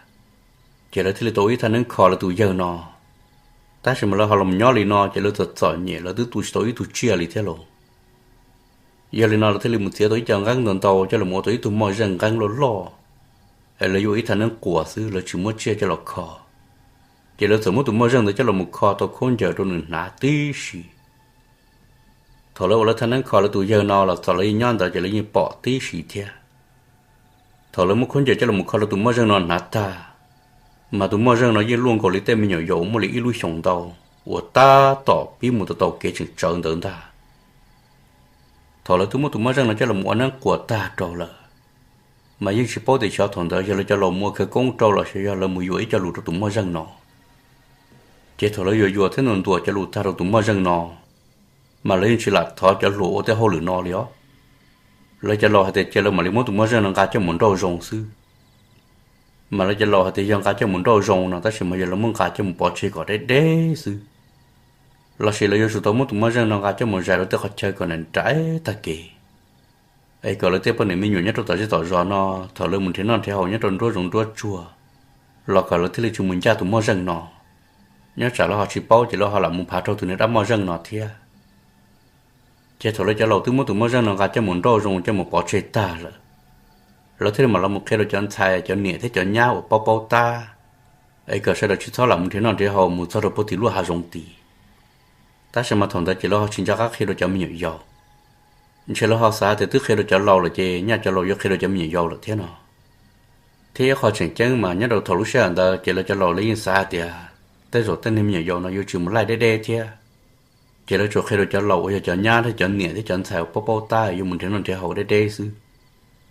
ces lawv thiaj li tau ib thaj neeb kho lawv tus yawg no. Tab sis mas lawv ho los nyob li no ces lawv txom txom nyem, lawv twb tu tsis tau ib tug tsiaj li thiab lauj. Yog li no lawv thiaj li mus txiav tau ib co nqeeb ntau ntau coj los ua tau ib tug moj zeej nqeeb loj loj, es lawv yuav ua ib thaj neeb quas xwb, lawv tsis muab tsiaj coj los kho. Ces lawv txawm muab tus moj zeej ntawd coj los mus kho tau khaub ncaws rau nws hnav tib si. Thaum lawv ua lawv thaj neeb kho lawv tus yawg no los Txos lawv yeej nyob ntawd ces lawv yeej pom tib si thiab. Thaum lawv muab khaub ncaws coj los mus kho lawv tus moj zeej no hnav tag, mas tus moj zeej no yeej luaj nkaus li tej me nyuam yaus muaj li ib lub xyoos ntau uas tab tom pib mus tau tau kev tseem tsawv ntawd ntag. Thaum lawv twb muab tus moj zeej no coj los ua neeb quas tag rau lawm, mas yeej tsis paub tias xyov thaum ntawd yog lawv cov laus mus ua khawv koob rau los sis yog lawv mus yuam ib co lus rau tus moj zeej no. Ces thaum lawv yuam yuam thiab ntuas ntuas cov lus tag rau tus moj zeej no, mas lawv yeej tsis lam thov cov hluas ua tej hauj lwm no li os. Lawv cov laus hais tias cia lawv mam li muab tus moj zeej no nqa coj mus nrauj zoo xwb. Mas lawv cov laus hais tias yog nqa coj mus nrauj zoo no, tab sis mas yog lawv muab nqa coj mus pov tseg kom deb deb xwb, los sis lawv yuav tsum tau muab tus moj zeej no nqa coj mus zais rau tej qhov chaw kom nws nraiv tag kev, es kom lawv tej poj niam me nyuam nyob rau tom zej tom zos no, thaum lawv mus nrhiav noj nrhiav haus nyob rau nruab zoov nruab tsuag, los kom lawv thiaj li tsis mus ncaj tus moj zeej no, nyob tsam lawv ho tsis paub ces lawv ho lam mus phav raug tus niag dab moj zeej no thiab. Ces thaum lawv cov laus twb muab tus moj zeej no nqa coj mus nrauj zoo coj mus pov tseg tag lawm, lawv thiaj li mam los mus qhia rau cov ntxhais cov niam thiab cov nyab uas paub paub tab, es kom sawv daws tsis txhob lam mus nrhiav noj nrhiav haus mus txog rau puag tim luaj hav zoov tid. Tab sis mas thaum ntawd ces lawv ho tsis nco qab qhia rau cov me nyuam yaus. Ntshe lawv ho xav tias twb qhia rau cov laus lawm ces nyaj cov laus yuav qhia rau cov me nyuam yaus lawm thiab no. Thiab ib qho tseem ceeb mas nyob rau thaum lub sij hawm ntawd ces lawv cov laus lawv yeej xav hais tias tej zaum tej niag me nyuam yaus no yuav tsis mus laij deb deb thiab. Ces lawv tsuas qhia rau cov laus uas yog cov nyab thiab cov niam thiab cov ntxhais uas paub paub tab yuav mus nrhiav noj nrhiav haus deb deb xwb.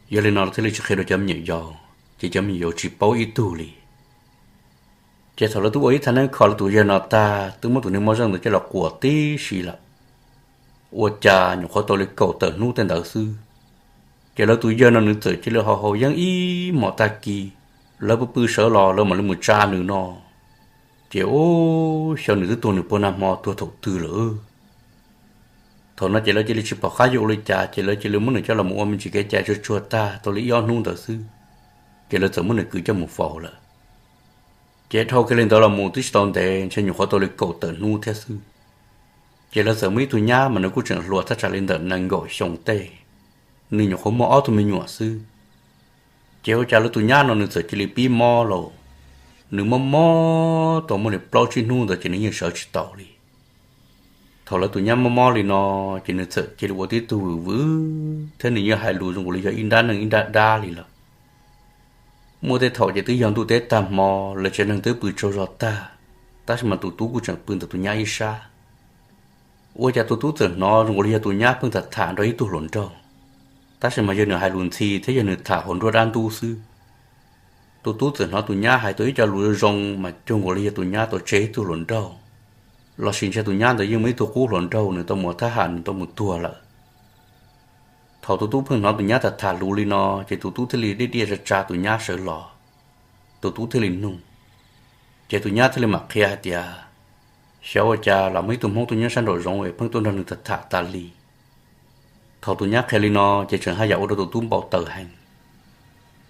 Yog li no lawv thiaj li tsis qhia rau cov me nyuam yaus, ces cov me nyuam yaus tsis paub ib tug li. Ces thaum lawv twb ua ib thaj neeb kho lawv tus yawg no tag, twb muab tus niag moj zeej ntawd coj los quas tib si lawm, ua cas nyuam qhuav tau li kaum tawm hnub tej ntawd xwb, ces lawv tus yawg no nws txawm cia li haus haus yeeb ib hmos tag kis, lawv pw pw sawv los lawv mam li mus tsa nws no. Ces ub, xyov nws twb tuag nws puag nag hmo tuag thaum twg lawm. Thaum no ces lawv cia li tsis pom qab yuav ua li cas, ces lawv cia li muab nws coj los mus ua me ntsis kev cai tsuag tsuag tag tau li ib ob hnub ntawd xwb, ces lawv txawm muab nws kwv coj mus faus lawm. Ces dhau kiag li ntawd los mus twb tsis tau ntev, ntshe nyuam qhuav tau li kaum tawm hnub thiab xwb, ces lawv txawm muaj ib tug nyab mas nws kuj tseem hluas thaj tsam li ntawm nees nkaum xyoo tej, nws nyuam qhuav muaj ob tug me nyuam xwb. Ces ua cas lawv tus nyab no nws txawm cia li pib mob lauj. Nws mob mob tau muaj li plaub tsib hnub ntawd ces nws yeej sawv tsis tau li. Thaum lawv tus nyab mob mob li no, ces nws txawm cia li ua tib tug vwm vwm thiab nws yeej hais lus zoo nkaus li yog ib nrab neeg ib nrab dab li lawm. Muaj tej thaum ces twb yog ntuj teb tag hmo, lawv tsev neeg twb pw tsaug zog tag, tab sis mas tus tub kuj tseem pw ntawm tus nyab ib sab. Ua cas tus tub txawm hnov zoo nkaus li yog tus nyab pheej tham tham nrog ib tug hluas nraug, tab sis mas yog nws hais lus ntxhi thiab yog nws tham hauv nruab dab ntub xwb. Tus tub txawm hnov tus nyab hais tau ib co lus zoo mas cuag nkaus li yog tus nyab tau tseg ib tug hluas nraug, los sis ntshe tus nyab ntawd yeej muaj ib tug qub hluas nraug nws tau mus thab ham nws tau mus tuag lawm. Thaum tus tub pheej hnov tus nyab tham tham lus li no, ces tus tub thiaj li diaj diaj tsa tsa tus nyab sawv los. Tus tub thiaj li nug, ces tus nyab thiaj li mam qhia hais tias, xyov ua cas los muaj ib tug Hmoob tuaj nyob sab nraum zoov es pheej tuaj nrog nws tham tham tas li. Thaum tus nyab qhia li no ces tseem haj yam ua rau tus tub npau taws heev.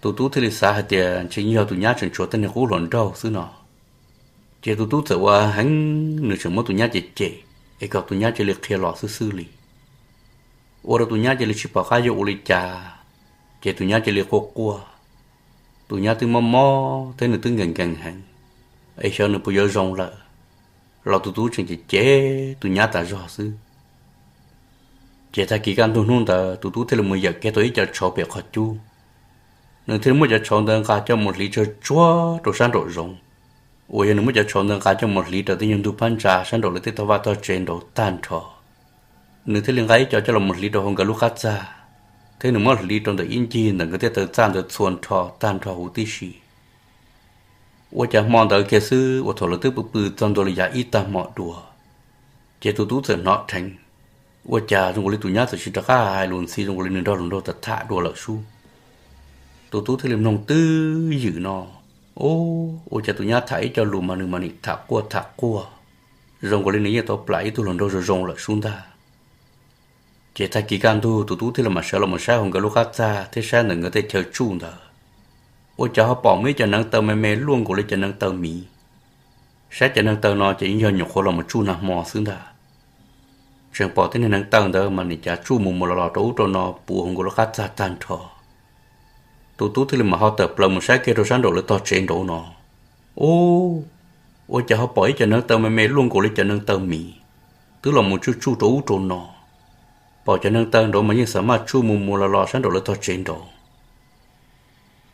Tus tub thiaj li xav hais tias ntshe yog tus nyab tseem tshuav tej niag qub hluas nraug xwb no. Ces tus tub txawm ua heev, nws tseem muab tus nyab cem cem, es kom tus nyab cia li qhia los xwb xwb li. Ua rau tus nyab cia li tsis pom qab yuav ua li cas, ces tus nyab cia li quaj quaj. Tus nyab twb mob mob thiab nws twb nkees nkees heev, es xyov nws puas yuav zoo lawm, los tus tub tseem cem cem tus nyab tas zog xwb. Ces tag kis kaj ntug hnub ntawd tus tub thiaj li mus yawm kiag tau ib co tshauv pem qhov cub. Nws thiaj li muab cov tshauv ntawd nqa coj mus hliv tsawg tsuag rau sab nraum zoov, uas yog nws muab cov tshauv ntawd nqa coj mus hliv rau tej nyuag ntug phab ntsa sab nraum lawv tej tog vaj tog tsev nraud tag nrho. Nws thiaj li nqa ib co coj los mus hliv rau hauv nkawd lub qab txag, thiab nws muab hliv rau ntawm ib ncig ntawm nkawd tej taw txaj ntawd txhua nrho tag nrho huv tib si. Ua cas hmo ntawd kiag xwb uas thaum lawv twb pw pw txog ntua li yav ib tag hmo dua, ces tus tub txawm hnov dheev. Ua cas zoo nkaus li tus nyab txawm tsis rov qab hais lus ntxhi, zoo nkaus li nws nrog hluas nraug tham tham dua lawm sub. Tus tub thiaj li mloog twb ywm no, ua cas tus nyab tham ib co lus mas nws mas nim tham quaj tham quaj, zoo nkaus li nws yeej tau plam ib tug hluas nraug zoo zoo lawm sub ntag. Ces tag kis kaj ntug tus tub thiaj li mam sawv los mus saib hauv nkawd lub qab txag thiab saib ntawm nkawd tej chaw tsuj ntawd. Ua cas ho pom muaj ib co neev taw me me luaj nkaus li cov neev taw miv. Saib cov neev taw no ces yeej yog nyuam qhuav los mus tsuj nag hmo xwb ntag. Tseem pom tej niag neev taw ntawd mas nim cav tsuj mus mus los los rau ub rau no puv hauv nkawd lub qab txag tag nrho. Tus tub thiaj li mam ho tawm plaws mus saib kiag rau sab nraum lawv tog tsev nraud no. Ub, ua cas ho pom ib co neev taw me me luaj nkaus li cov neev taw miv, twb los mus tsuj tsuj rau ub rau no. Pom cov neev taw nraud mas yeej xav maj tsuj mus mus los los sab nraum lawv tog tsev nraud.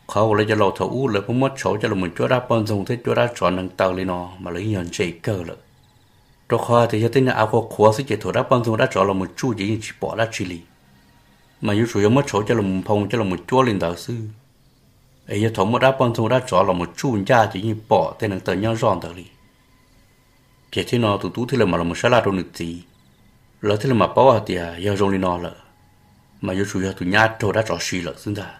Qhov uas lawv cov laus thaum ub lawv pheej muab tshauv coj los mus cuab dab poj ntxoog thiab cuab dab tsov neev taw li no mas lawv yeej yog ntse kawg lawm. Rau qhov tias yog tej niag av qhuav qhuav xwb ces thaum dab poj ntxoog dab tsov los mus tsuj ces yeej tsis pom dab tsi li. mas yuav tsum yog muab tshauv coj los nphoo coj los cuab li ntawd xwb. Es yog thaum muaj dab poj ntxoog dab tsov los mus tsuj ncaj ces yeej pom tej neev taw nyob zoj ntawd li. Ces thiab no tus tub thiaj li mam los mus sab laj rau nws txiv, lawv thiaj li mam paub hais tias yog zoo li no lawm, mas yuav tsum yog tus nyab raug dab tsov si lawm xwb ntag.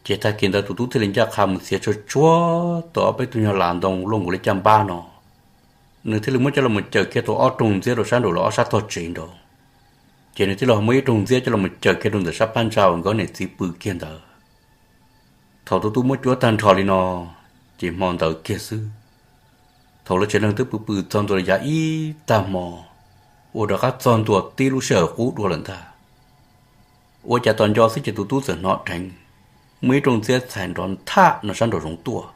Ces tag kis ntawd tus tub thiaj li ncaj qha mus txiav tsuag tsuag tau ob peb tug nyuag las ntoo luaj nkaus li caj npab no, nws thiaj li muab coj los cawm kiag tau ob rooj ntxiab rau sab nraum lawv ob sab tog tsev nraud. Ces nws thiaj li muab ib rooj ntxiab coj los cawm kiag rau ntawm sab phab ntsa uas nkawd niam txiv pw kiag ntawd. Thaum tus tub muab cuab tag nrho li no, ces hmo ntawd kiag xwb, thaum lawv tsev neeg twb pw pw txog ntua li yav ib tag hmo, ua rov qab txog ntua tib lub sij hawm qub dua lawm ntag. Ua cas tos nco xwb ces tus tub txawm hnov dheev muaj ib rooj ntxiab txhais nrov ntham no sab nraum zoov tuaj.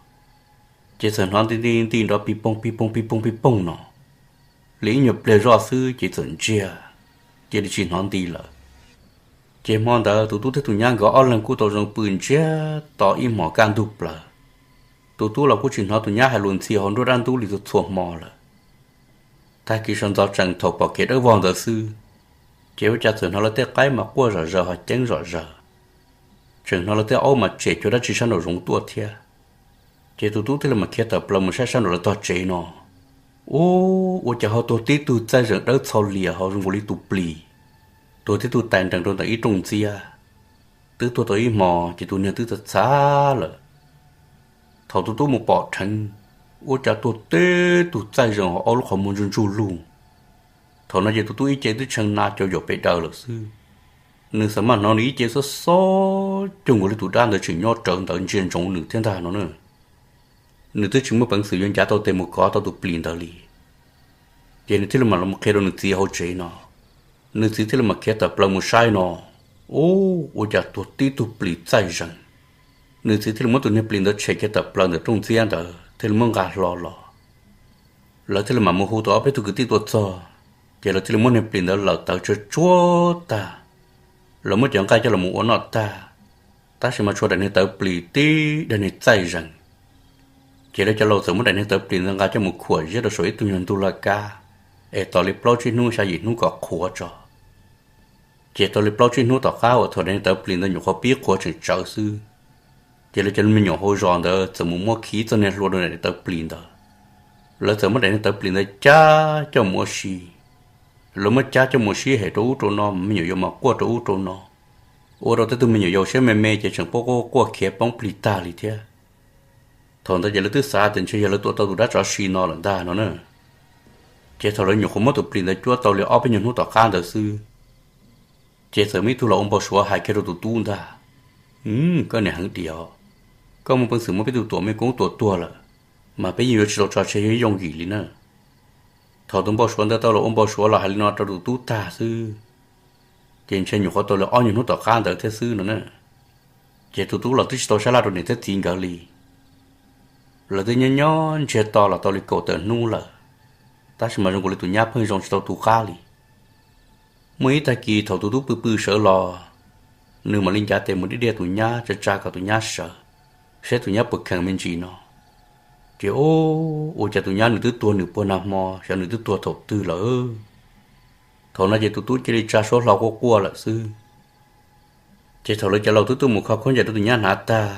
Ces txawm hnov nti nti nti nrov pis poog pis poog pis poog pis poog no li ib nyuag pliag zoj xwb ces txawm ntsiag, cia li tsis hnov nti lawm. Ces hmo ntawd tus tub thiab tus nyab nkawd ob leeg kuj tau zoo pw ntsiag to ib hmos kaj ntug plaws. Tus tub los kuj tsis hnov tus nyab hais lus ntxhi hauv nruab dab ntub li txhua txhua hmo lawm. Tag kis sawv ntxov tseem thaum pom kev dawb vog ntawd xwb, ces ua cas txawm hnov lawv tej qaib mas quaj zom zaws ho ceeb zom zaws, tseem hnov lawv tej aub mas tsem cuag dab tsi sab nraum zoov tuaj thiab. Ces tus tub thiaj li mam khiav tawm plaws mus saib sab nraum lawv tog tsev no, ub, ua cas ho tuag tib tug txaij zeem dawb txho lias ho zoo nkaus li tus plis, tuag tib tug tais nrees rau ntawm ib rooj ntxiab. Twb tuag tau ib hmos ces tus niag twb txhav txhav lawm. Thaum tus tub mus pom dheev, ua cas tuag tib tug txaij zeem ho ob lub qhov muag ntsuj ntsuj lug. Thaum no ces tus tub ib ce twb tshee na cau yaum pes daws lawm xwb. Nws xav mas hnov nws ib ce xob xob cuag nkaus li tus dab ntawd tseem nyob rawv ntawd ntsia ntsoov nws thiab ntag no na. Nws twb tsis muaj peev xwm yuav ncav tau tes mus kov tau tus plis ntawd li. Ces nws thiaj li mam los qhia rau nws txiv hauv tsev no. Nws txiv thiaj li mam khiav tawm plaws mus saib no, ub, ua cas tuag tib tug plis txaij zeem. Nws txiv thiaj li muab tus niag plis ntawd tshem kiag tawm plaws ntawm rooj ntxiab ntawd thiaj li muab nqa hlo los. Lawv thiaj li mam mus hu tau ob peb tug kwv tij tuaj txog, ces lawv thiaj li muab niag plis ntawd lawm tawv tsuag tsuag tag. Lawv muab cov nqaij coj los mus ua noj tag, tab sis mas tshuav daim niag tawv plis tib daim niag txaij zeem. Ces lawv cov laus txawm muab daim niag tawv plis ntawd nqa coj mus khuam ziab rau saum ib tug nyuag ntug laj kab, es tos li plaub tsib hnub xya yim hnub kom qhuav tso. Ces tau li plaub tsib hnub tom qab uas thaum daim niag tawv plis ntawd nyuam qhuav pib qhuav tseem tsawv xwb, ces lawv cov me nyuam hauv zos ntawd txawm mus muab khi ib txoj niag hlua rau daim niag tawv plis ntawd. Lawv txawm muab daim niag tawv plis ntawd cab coj mus ua si. Lawv muab cab coj mus ua si hem rau ub rau no, me nyuam yaus mas quaj rau ub rau no, ua rau tej tug me nyuam yaus siab me me ces tseem quaj quaj quaj khiav poob plig tag li thiab. Thaum ntawd ces lawv twb xav tias ntshe yog lawv tua tau tus dab tsov si no lawm ntag no na. Ces thaum lawv nyuam qhuav muab tus plis ntawd cuab tau li ob peb nyuag hnub tom qab ntawd xwb, ces txawm muaj ib tug los ua npau suav hais kiag rau tus tub ntag, koj niam heev diam, koj muaj peev xwm muab peb tus tuam me koob tua tuag lawm, mas peb yeej yuav tsis tau tso tseg yooj yim li na. Thaum tus npau suav ntawd tau los ua npau suav los hais li no rau tus tub tag xwb, ces ntshe nyuam qhuav tau li ob nyuag hnub tom qab ntawd thiab xwb no na. Ces tus tub los twb tsis tau sab laj rau niam thiab txiv nkawd li. Lawv twb nyob nyob ntsiag to los tau li kaum tawm hnub lawm, tab sis mas zoo nkaus li tus nyab pheej zoo tsis tau tu qab li. Muaj ib tag kis thaum tus tub pw pw sawv los, nws mam li ncav tes mus diaj diaj tus nyab, tsa tsa kom tus nyab sawv, saib tus nyab puas khees me ntsis no. Ces ua cas tus nyab nws twb tuag nws puag nag hmo, xyov nws twb tuag thaum twg lawm. Thaum no ces tus tub cia li tsa suab hlo quaj quaj lawm xwb. Ces thaum lawv cov laus twb tuaj mus kho khaub ncaws rau tus nyab hnav tag,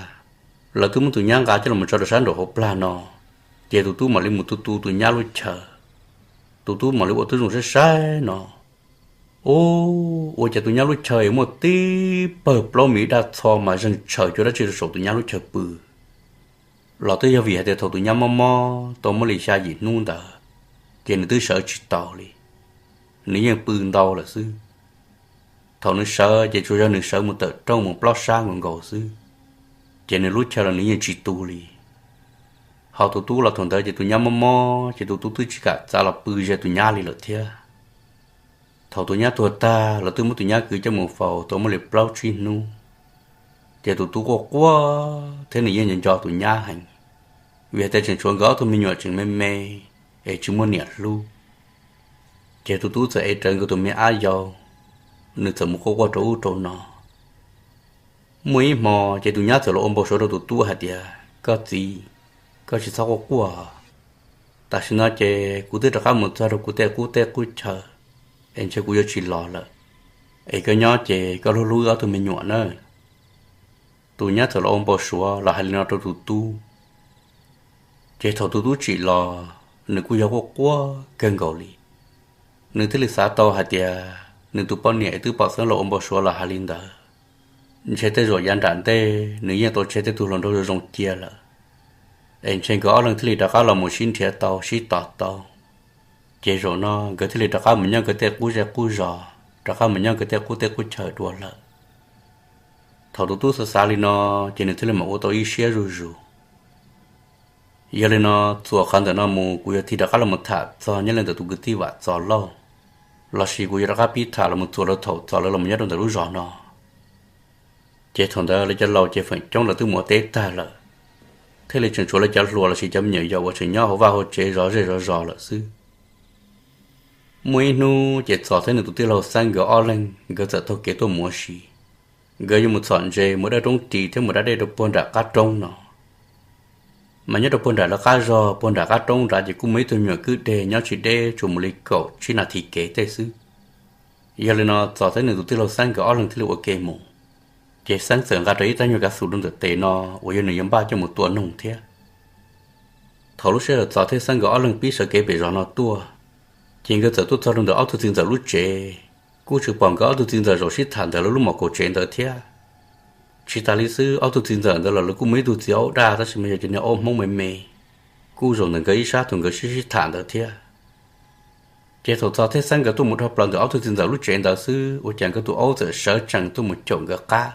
lawv twb muab tus nyab nqa coj los tso rau sab nraum hauv plag no, ces tus tub mam li mus tu tu tus nyab lub chaw. Tus tub mam li ua tib zoo saib saib no, ua cas tus nyab lub chaw muaj tib pawg plaub mis daj txho mas zeeg tshaws cuag dab tsi rau saum tus nyab lub chaw pw. Los twb yog vim hais tias thaum tus nyab mob mob tau muaj li xya yim hnub ntawd, ces nws twb sawv tsis tau li, nws yeej pw ntau lawm xwb. Thaum nws sawv ces tsuas yog nws sawv mus tawm rooj mus plob sab nkaus nkaus xwb, ces nws lub chaw los nws yeej tsis tu li. Ho tus tub los thaum ntawd ces tus nyab mob mob ces tus tub twb tsis kam txav los pw ze tus nyab li lawm thiab. Thaum tus nyab tuag tag, lawv twb muab tus nyab kwv coj mus faus tau muaj li plaub tsib hnub, ces tus tub quaj quaj thiab nws yeej nco nco tus nyab heev, vim hais tias tseem tshuav nkawd ob tug me nyuam tseem me me es tsis muaj niam hlub. Ces tus tub txawm ev rawv nkawd tus me ab yau, nws txawm mus quaj quaj rau ub rau no. Muaj ib hmo ces tus nyab txawm los ua npau suav rau tus tub hais tias, koj txiv, koj tsis txhob quaj quaj. Tam sim no ces kuv twb rov qab mus txog rau kuv tej qub teb qub chaw, es ntshe kuv yuav tsis los lawm. Es koj nyob ces koj hlub hlub wb ob tug me nyuam nawb. Tus nyab txawm los ua npau suav los hais li no rau tus tub. Ces thaum tus tub tsim los, nws kuj yog quaj quaj kawg nkaus li. Nws thiaj li xav tau hais tias nws tus poj niam twb pom Xeeb los ua npau suav los hais li ntawd, ntshe tej zaum yav nram ntej nws yeej tau tseg tej tug hluas nraug zoo zoo cia lawm. Es ntshe nkawd ob leeg thiaj li rov qab los mus sib nrhiav tau sib tos tau. Ces zaum no nkawd thiaj li rov qab mus nyob nkawd tej qub zej qub zos, rov qab mus nyob nkawd tej qub teb qub chaw dua lawm. Thaum tus tub xav xav li no, ces nws thiaj li mam ua tau ib siab zuj zus. Yog li no, txuas qhov ntawm no mus kuv yuav tig rov qab los mus tham txog nyob li ntawm tus kwv tij Vam Txos Lauj, lossis kuv yuav rov qab pib tham los mus txuas rau thaum Txos lawv los mus nyob rau ntawm lub zos no. Ces thaum ntawd lawv cov laus ces feem coob lawv twb mus ua teb tag lawm, thiaj li tseem tshuav lawv cov hluas lossis cov me nyuam yaus uas tseem nyob hauv vaj hauv tsev zov zej zov zos lawm xwb. Muaj ib hnub ces Txos thiab nws tus tij laug Xeeb nkawd ob leeg nkawd txawm taug kev tuaj mus ua si. Nkawd yuav mus txhom ntses mus dawj roob ris thiab mus da dej rau puag nram qab roob no. Mas nyob rau puag nram lawv qab zos puag nram qab roob nrad ces kuj muaj ib tug me nyuam kwj deg nyob tsis deb tsuas mus li kaum tsib nas this kev tej xwb. Yog li no Txos thiab nws tus tij laug Xeeb nkawd ob leeg thiaj li ua ke mus. Ces Xeeb txawm nqa rau ib tag nyuag kav xum rau ntawm tes no uas yog nws yuav npaj coj mus tua noog thiab. Thaum lub sij hawm Txos thiab Xeeb nkawd ob leeg pib sawv kev pem zos no tuaj, ces nkawd txawm tuaj txog rau ntawm ob tug txiv ntxawm lub tsev. Kuj tsis pom nkawd ob tug txiv ntxawm zaum sib tham ntawm lawv lub mom kaum tsev ntawd thiab. Tsis tas li xwb, ob tug txiv ntxawm ntawd los lawv kuj muaj ib tug txiv aub daj tab sis mas yog cov niag aub Hmoob me me, kuj zaum ntawm nkawd ib sab thaum nkawd sib sib tham ntawd thiab. Ces thaum Txos thiab Xeeb nkawd tuaj mus dhau plaws ntawm ob tug txiv ntxawm lub tsev ntawd xwb, ua cas nkawd tus aub txawm sawv tsees tuaj mus caum nkawd qab.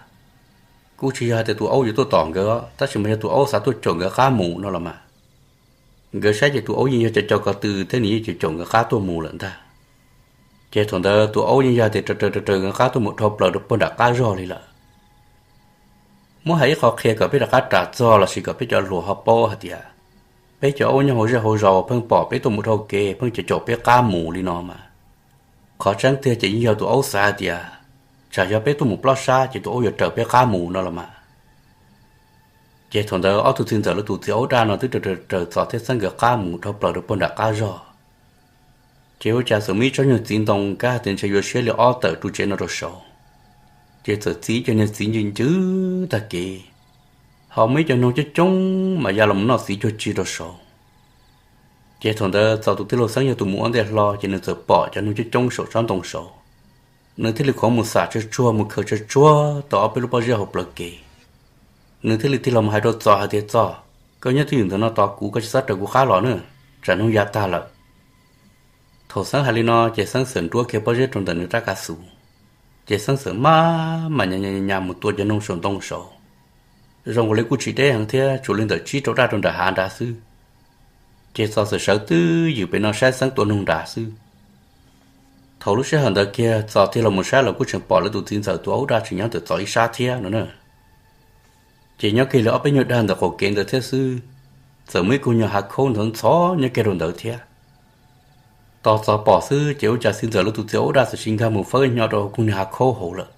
Kuj tsis yog hais tias tus aub yuav tuaj tom nkawd, tab sis mas yog tus aub xav tuaj caum nkawd qab mus no los mas. Nkawd saib ces tus aub yeej yog cov co ko tw thiab nws yeej caum caum nkawd qab tuaj mus lawm ntag. Ces thaum ntawd tus aub yeej yog tias raws raws raws nkawd qab tuaj mus dhau plaws rau puag nram qab zog li lawm. Muab hais ib qho qhia kom peb rov qab ras txog lossis kom peb cov hluas ho paub hais tias, peb cov aub nyob hauv zej hauv zos uas pheej pom peb tuaj mus dhau kev pheej caum caum peb qab mus li no mas, qhov tseeb tiag ces yeej yog tus aub xav hais tias, tsam yog peb tuaj mus plob sab ces tus aub yuav raws peb qab mus no los mas. Ces thaum ntawd ob tug txiv ntxawm lawv tus txiv aub daj no twb raws raws raws Txos thiab Xeeb nkawd qab mus dhau plaws rau puag nram qab zog. Ces ua cas txawm muaj ib tsob nyuag txiv ntoo kab hais tias ntshe yuav siab li ob tawm ru tsev no rau saud. Ces txawm txi ib co niag txiv ncw ncw tag kev, ho muaj ib co noog coob coob mas ya los noj txiv cuag tsi rau saud. Ces thaum ntawd Txos tus tij laug Xeeb yog tus mus ua ntej hlo ces nws txawm pom cov noog coob coob saum tsob ntoo saud. Nws thiaj li khov mus xam tsawg tsuag mus khaws tsawg tsuag tau ob peb lub pob zeb hauv plawv kev. Nws thiaj li tig los mus hais rau Txos hais tias, Txos, koj nyob twj ywm ntawm no tos kuv, koj tsis txhob raws kuv qab los na, tsam noog ya tag lawm. Thaum Xeeb hais li no ces Xeeb txawm nruab kiag pob zeb rau ntawm nws rab kav xus. Ces Xeeb txawm maj mam nyas nyas mus tua cov noog saum ntoo saud. Zoo li kuj tsis deb heev thiab, tsuas li ntawm tsib rau daj rau nram hav nrad xwb. Ces Txos txawm sawv twj ywm pem no saib Xeeb tua noog nrad xwb. Thaum lub sij hawm ntawd kiag Txos tig los mus saib los kuj tseem pom lawv tus txiv ntxawm tus aub daj tseem nyob ntawm Txos ib sab thiab no na. Ces nyob kiag li ob peb nyuag dag ntawm qaum kev ntawd thiab xwb, txawm muaj ib koog niag hav khaub ntxhov ntxhov nyob kiag rau ntawd thiab. Tos Txos pom xwb ces ua cas txiv ntxawm lawv tus txiv aub daj txawm sis nkag mus fawb nyo rau hauv koog niag hav khaub hauv lawm.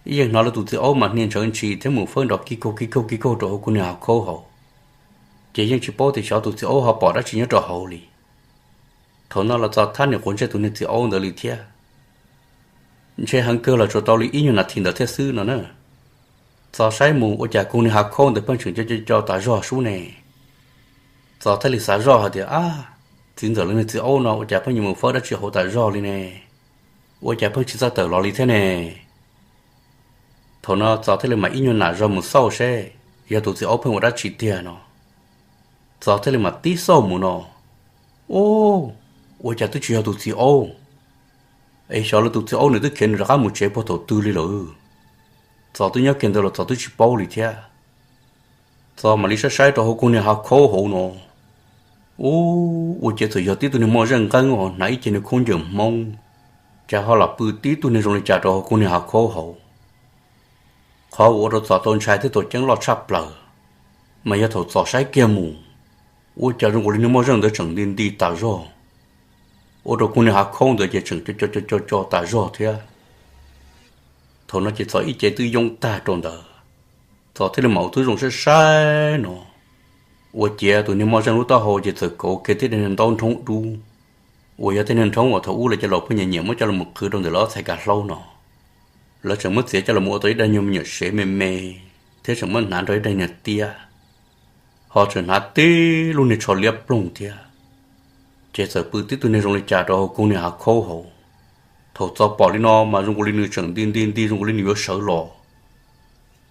Yeej hnov lawv tus txiv aub mas hnia ntshawv ntshis thiab mus fawb nrov kig kaug kig kaug kig kaug rau hauv koog niag hav khaub hauv. Ces yeej tsis paub tias xyov tus txiv aub ho pom dab tsi nyob rau hauv li. Thaum no los Txos thab niam quav ntsej tus niag txiv aub ntawd li thiab. Ntshe heev kawg los tsuas tau li ib nyuag nas this ntawd thiab xwb no na. Txos saib mus ua cas koog niag hav khaub ntawd pheej tseem co co co tas zog sub ne. Txos thiaj li xav zoj hais tias, Ab, txiv ntxawm lawv niag txiv aub no ua cas pheej yuav mus fawb dab tsi hauv tas zog li ne? Ua cas pheej tsis txawj tawm los li thiab ne? Thaum no Txos thiaj li mam ib nyuag nam zog mus xauj seb yog tus txiv aub pheej ua dab tsi tiag no. Txos thiaj li mam tib xauj mus no, Ub, ua cas twb tsis yog tus txiv aub, es xyov lawv tus txiv aub nws twb khiav nws rov qab mus tsev puag thaum twg li lawm. Txos twb nyob kiag ntawd los Txos twb tsis paub li thiab. Txos mam li saib saib rau hauv koog niag hav khaub hauv no, Ub, ua ciav txawm yog tib tug niag moj zeej nqeeb ho hnav ib ce niag khaub ncaws Hmoob, cas ho lam pw tib tug niag zoo li cas rau hauv koog niag hav khaub hauv. Qhov uas ua rau Txos tau ntshai thiab tau ceeb loj tshaj plaws, mas yog thaum Txos saib kiag mus, ua cas zoo nkaus li niag moj zeej ntawd tseem nti nti tas zog, ua rau koog niag hav khaub ntawd ces tseem co co co co tas zog thiab. Thaum no ces Txos ib ce twb yoob tag rau ntawd. Txos thiaj li mam ua tib zoo saib saib no, ua ciav tus niag moj zeej lub taub hau ces txawm kauv kiag tib daim niag ntaub nrhoob dub, uas yog tej niag nrhoob uas thaum ub lawv cov laus pheej nyiam nyiam muab coj los qhwv rau ntawm lawv ob txhais kav hlaub no. Lawv tseem muab txiav coj los ua tau ib daim nyuag me nyuam sev me me, thiab tseem muab hnav nrog ib daim nyuag tiab, ho tseem hnav tib lub niag tsho liab ploog thiab. Ces txawm pw tib tug niag zoo li cas rau hauv koog niag hav khaub hauv. Thaum Txos pom li no mas zoo nkaus li nws tseem nti nti nti zoo nkaus li nws yuav sawv los.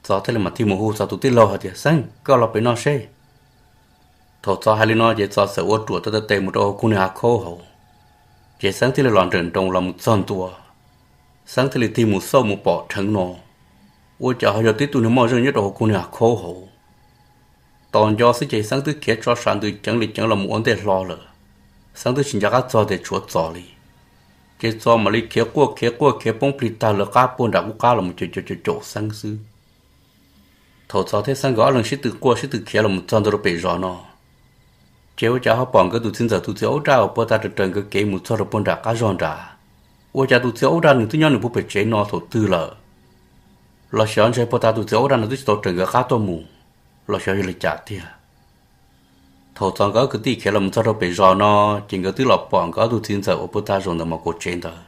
Txos thiaj li mam tig mus hu Txos tus tij laug hais tias, Xeeb, koj los pem no seb. Thaum Txos hais li no ces Txos txawm ua ruam tau tes mus rau hauv koog niag hav khaub hauv. Ces Xeeb thiaj li los nrawm nroos los mus txog ntua. Xeeb thiaj li tig mus xauj mus pom dheev no, ua cas ho yog tib tug niag moj zeej nyob rau hauv koog niag hav khaub hauv. Tos nco xwb ces Xeeb twb khiav tso sam ntws ceev li ceev los mus ua ntej hlo lawm. Xeeb twb tsis nco qab txog tias tshuav Txos li. Ces Txos mam li khiav quaj khiav quaj khiav poob plig tag lawv qab puag nram qub qab los mus caum caum caum Xeeb xwb. Thaum Txos thiab Xeeb nkawd ob leeg sib tw quaj sib tw khiav los mus txog ntua rau pem zos no, ces ua cas ho pom nkawd tus txiv ntxawm tus txiv aub daj uas puag ta raws raws nkawd kev mus txog rau puag nram qab zog nrad. Ua cas tus txiv aub daj nws twb nyob nws puag pem tsev no thaum twg lawm, los xyov ntshe puag ta tus txiv aub daj no twb tsis tau raws nkawd qab tuaj mus, los xyov yog li cas tiag. Thaum Txos nkawd ob kwv tij khiav los mus txog rau pem zos no, ces nkawd twb los pom nkawd ob tug txiv ntxawm uas puag ta zaum ntawm mos kaum tsev ntawd.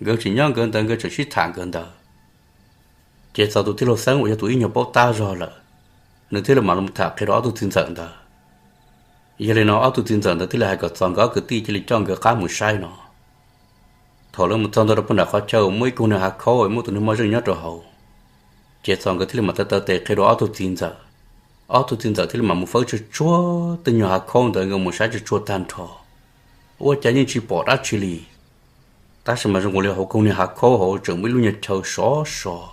Nkawd tseem nyob nkawd ntawd, nkawd tseem sib tham nkawd ntawd. Ces Txos tus tij laug Xeeb uas yog tus ib nyuag paub tab zog lawm, nws thiaj li mam los tham qhia rau ob tug txiv ntxawm ntawd. Yog li no ob tug txiv ntxawm ntawd thiaj li hais kom Txos nkawd ob kwv tij cia li coj nkawd qab mus saib no. Thaum lawv mus txog ntua rau puag nram qhov chaw muaj ib koog niag hav khaub muaj tus niag moj zeej nyob rau hauv, ces Txos nkawd thiaj li mam taw taw tes qhia rau ob tug txiv ntxawm. Ob tug txiv ntxawm thiaj li mam mus fawb tsuag tsuag tej nyuag hav khaub ntawd, nkawd mus saib tsuag tsuag tag nrho. Ua cas yeej tsis pom dab tsi li, tab sis mas zoo nkaus li hauv koog niag hav khaub hauv tseem muaj ib lub nyuag chaw sov sov.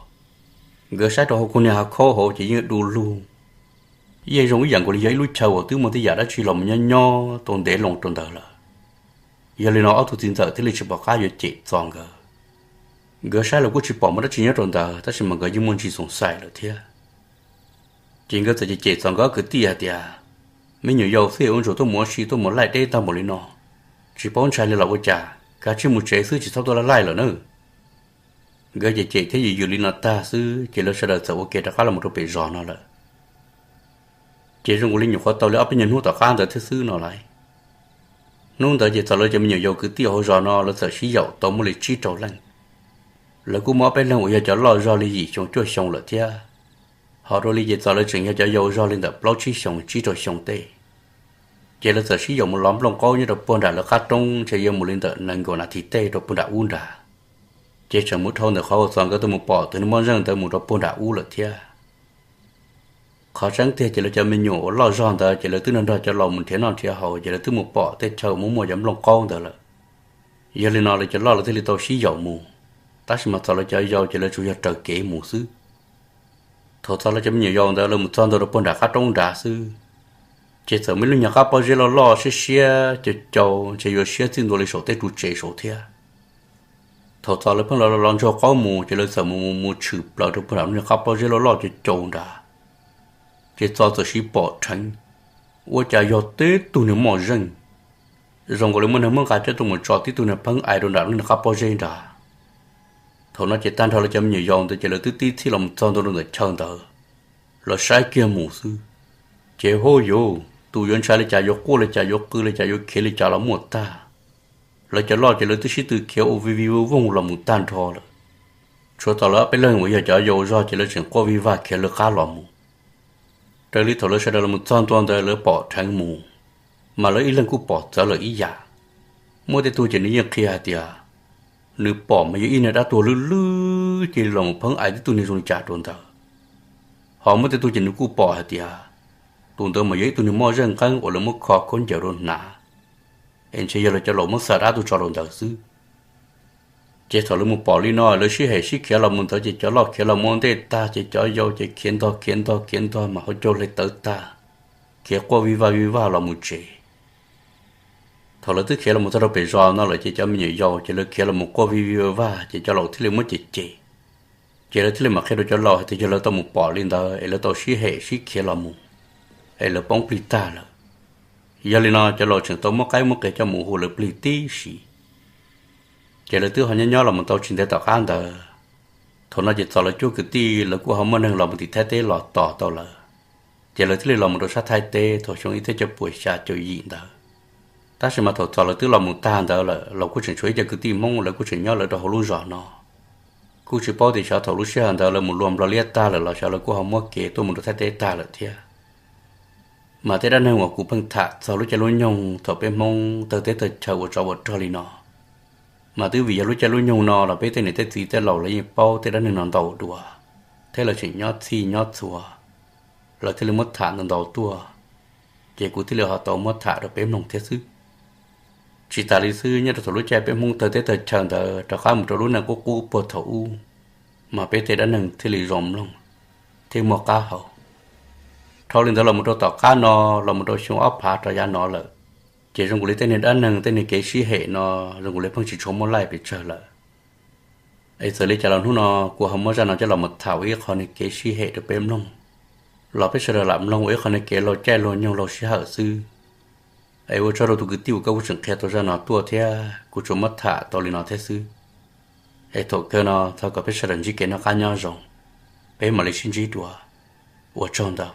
Nkawd saib rau hauv koog niag hav khaub hauv ces yeej du lug, yeej zoo ib yam nkaus li yog ib lub chaw uas twb muaj tej yam dab tsi los mus nyob nyob tau ntev loo rau ntawd lawm. Yog li no ob tug txiv ntxawm thiaj li tsis pom qab yuav cem Txos nkawd. Nkawd saib los kuj tsis pom muaj dab tsi nyob rau ntawd, tab sis mas nkawd yeej muaj ntsis xoom xaim lawm thiab. Ces nkawd txawm cem cem Txos nkawd ob kwv tij hais tias, Me nyuam yaus xwb ua ntsuas tuaj mus ua si tuaj mus laij deb tag npaum li no, tsis paub ntshai li los ua cas, kav tsij mus tsev xwb tsis txhob tuaj laij laij lawm na. Nkawd cem cem thiab yws yws li no tag xwb ces lawv sawv daws txawm ua ke rov qab los mus rau pem zos no lawm. Ces zoo nkaus li nyuam qhuav tau li ob peb nyuag hnub tom qab ntawd thiab xwb no lauj. Hnub ntawd ces Txos lawv cov me nyuam yaus kwv tij hauv zos no lawv txawm sib yaum tau muaj li tsib rau leej. Lawv kuj muaj ob peb leeg uas yog cov loj zog li yim xyoo cuaj xyoo lawm thiab. Ho dua li ces Txos lawv tseem yog cov yau zog li ntawm plaub tsib xyoos tsib rau xyoo tej. Ces lawv txawm sib yaum mus lov nplooj qaub nyob rau puag nram lawv qab roob, ntshe yuav mus li ntawm nees nkaum nas this tej rau puag nram ub nrad. Ces tseem mus dhau ntawm qhov uas Txos nkawd tuaj mus pom tus niag moj zeej ntawd mus rau puag nram ub lawm thiab. Qhov tseeb tiag ces lawv cov me nyuam uas loj zog ntawd ces lawv twb nrog nrog cov laus mus nrhiav noj nrhiav haus ces lawv twb mus pom tej chaw muaj muaj cov nplooj qaub ntawd lawm. Yog li no lawv cov loj lawv thiaj li tau sib yaum mus, tab sis mas Txos lawv cov yau ces lawv tsuas yog raws kev mus xwb. Thaum Txos lawv cov me nyuam yaus ntawd lawv mus txog ntua rau puag nram qab roob nrad xwb, ces txawm muaj ib lub nyuag qab pob zeb loj loj siab siab cau cau, ntshe yuav siab txij ntua li saum tej ru tsev saud thiab. Thaum Txos lawv pheej los los ntsuag qaub mus ces lawv txawm mus mus mus tshwm plaws rau puag nram lub nyuag qab pob zeb loj loj cau cau nrad. Ces Txos txawm siv pom dheev, ua cas yog tib tug niag moj zeej, zoo nkaus li muaj neeg muab nqa coj tuaj mus tso tib tug niag pheeb ais rau nram lub niag qab pob zeb nrad. Thaum no ces tag nrho lawv cov me nyuam yaus ntawd ces lawv twb tib txhij los mus txog ntua rau ntawm chaw ntawd, lawv saib kiag mus xwb, ces hu yuv tus yuav ntshai li cas, yuav quaj li cas, yuav qw li cas, yuav khiav li cas los muaj tag. Lawv cov loj ces lawv twb sib tw khiav ua vij vij voog voog los mus tag nrho lawm. Tshuav Txos lawv ob peb leeg uas yog cov yau zog ces lawv tseem quaj vij vag khiav lawv qab los mus. Raws li thaum lawv sawv daws los mus txog ntua ntawd lawv pom dheev mus, mas lawv ib leeg kuj pom txawv lawm ib yam. Muaj tej tug ces nws yeej qhia hais tias nws pom mas yog ib niag dab tuag lwj lwj cia li los mus pheeb ais tib tug niag zoo li cas rau ntawd. Ho muaj tej tug ces nws kuj pom hais tias tus ntawd mas yog ib tug niag moj zeej nqeeb uas lawv muab kho khaub ncaws rau hnav, es ntshe yog lawv cov laus muab xa dab tuag tso rau ntawd xwb. Ces thaum lawv mus pom li no lawv sib hem sib khiav los mus ntawd ces cov loj khiav los mus ua ntej tag ces cov yau ces khiav ntog khiav ntog khiav ntog mas hauv caug hle tawv tag, khiav quaj vij vag vij vag los mus tsev. Thaum lawv twb khiav los mus txog rau pem zos no lawm ces cov me nyuam yaus ces lawv khiav los mus quaj vij vij vag vag ces cov laus thiaj li muab cem cem. Ces lawv thiaj li mam qhia rau cov laus hais tias yog lawv tau mus pom li ntawd es lawv tau sib hem sib khiav los mus, es lawv poob plig tag lawm. Yog li no cov laus tseem tau muab qaib muab qe coj mus hu lawv plig tib si. Ces lawv twb ho nyob nyob los mus tau tsis ntev tom qab ntawd, thaum no ces Txos lawv cuab kwv tij lawv kuj ho muaj neeg los mus tim Thaib teb los tos tau lawm. Ces lawv thiaj li los mus rau sab Thaib teb thaum xyoo ib txhiab cuaj puas xya caum yim ntawd. Tab sis mas thaum Txos lawv twb los mus tag ntawd lawm los kuj tseem tshuav ib co kwv tij Hmoob lawv kuj tseem nyob lawv rau hauv lub zos no, Kuj tsis paub tias xyov thaum lub sij hawm ntawd lawv mus luas nplog liab tag lawm los xyov lawv kuj ho muab kev tuaj mus rau Thaib teb tag lawm thiab. Mas tej dab neeg uas kuv pheej tham txog lub caij lub nyoog thaum peb Hmoob tawg teb tawg chaw ua tsov ua rog li no, mas twb vim yog lub caij lub nyoog no los peb tej niam tej txiv tej laus lawv yeej paub tej dab neeg no ntau dua, thiab lawv tseem nyob txhij nyob txhua, lawv thiaj li muab tham ntau ntau tuaj, ces kuv thiaj li ho tau muab tham rau peb mloog thiab xwb. Tsis tas li xwb, nyob rau thaum lub caij peb Hmoob tawg teb tawg chaw ntawd rov qab mus rau lub neej qub qub puag thaum ub, mas peb tej dab neeg thiaj li zoo mloog thiab muaj qab hau. Dhau li ntawd los mus rau tom qab no, los mus rau xyoo ob phav rov yav no lawm, ces zoo nkaus li tej niag dab neeg tej niag kev sib hem no zoo nkaus li pheej tsis tshua muaj laij pes tsawg lawm. Es txawm li cas los hnub no kuv ho muab zaj no coj los mus tham ua ib qho niag kev sib hem rau peb mloog, los peb sawv daws lam mloog ua ib qho niag kev laug caij laug nyoog laug sij hawm xwb. Es ua tsaug rau tus kwv tij uas koj kuj tseem qhia tau zaj no tuaj thiab kuv tsuas muab tham tau li no thiab xwb. Es thaum kawg no thov kom peb sawv daws ntsib kev noj qab nyob zoo, peb mam li sib ntsib dua. Ua tsaug ntau.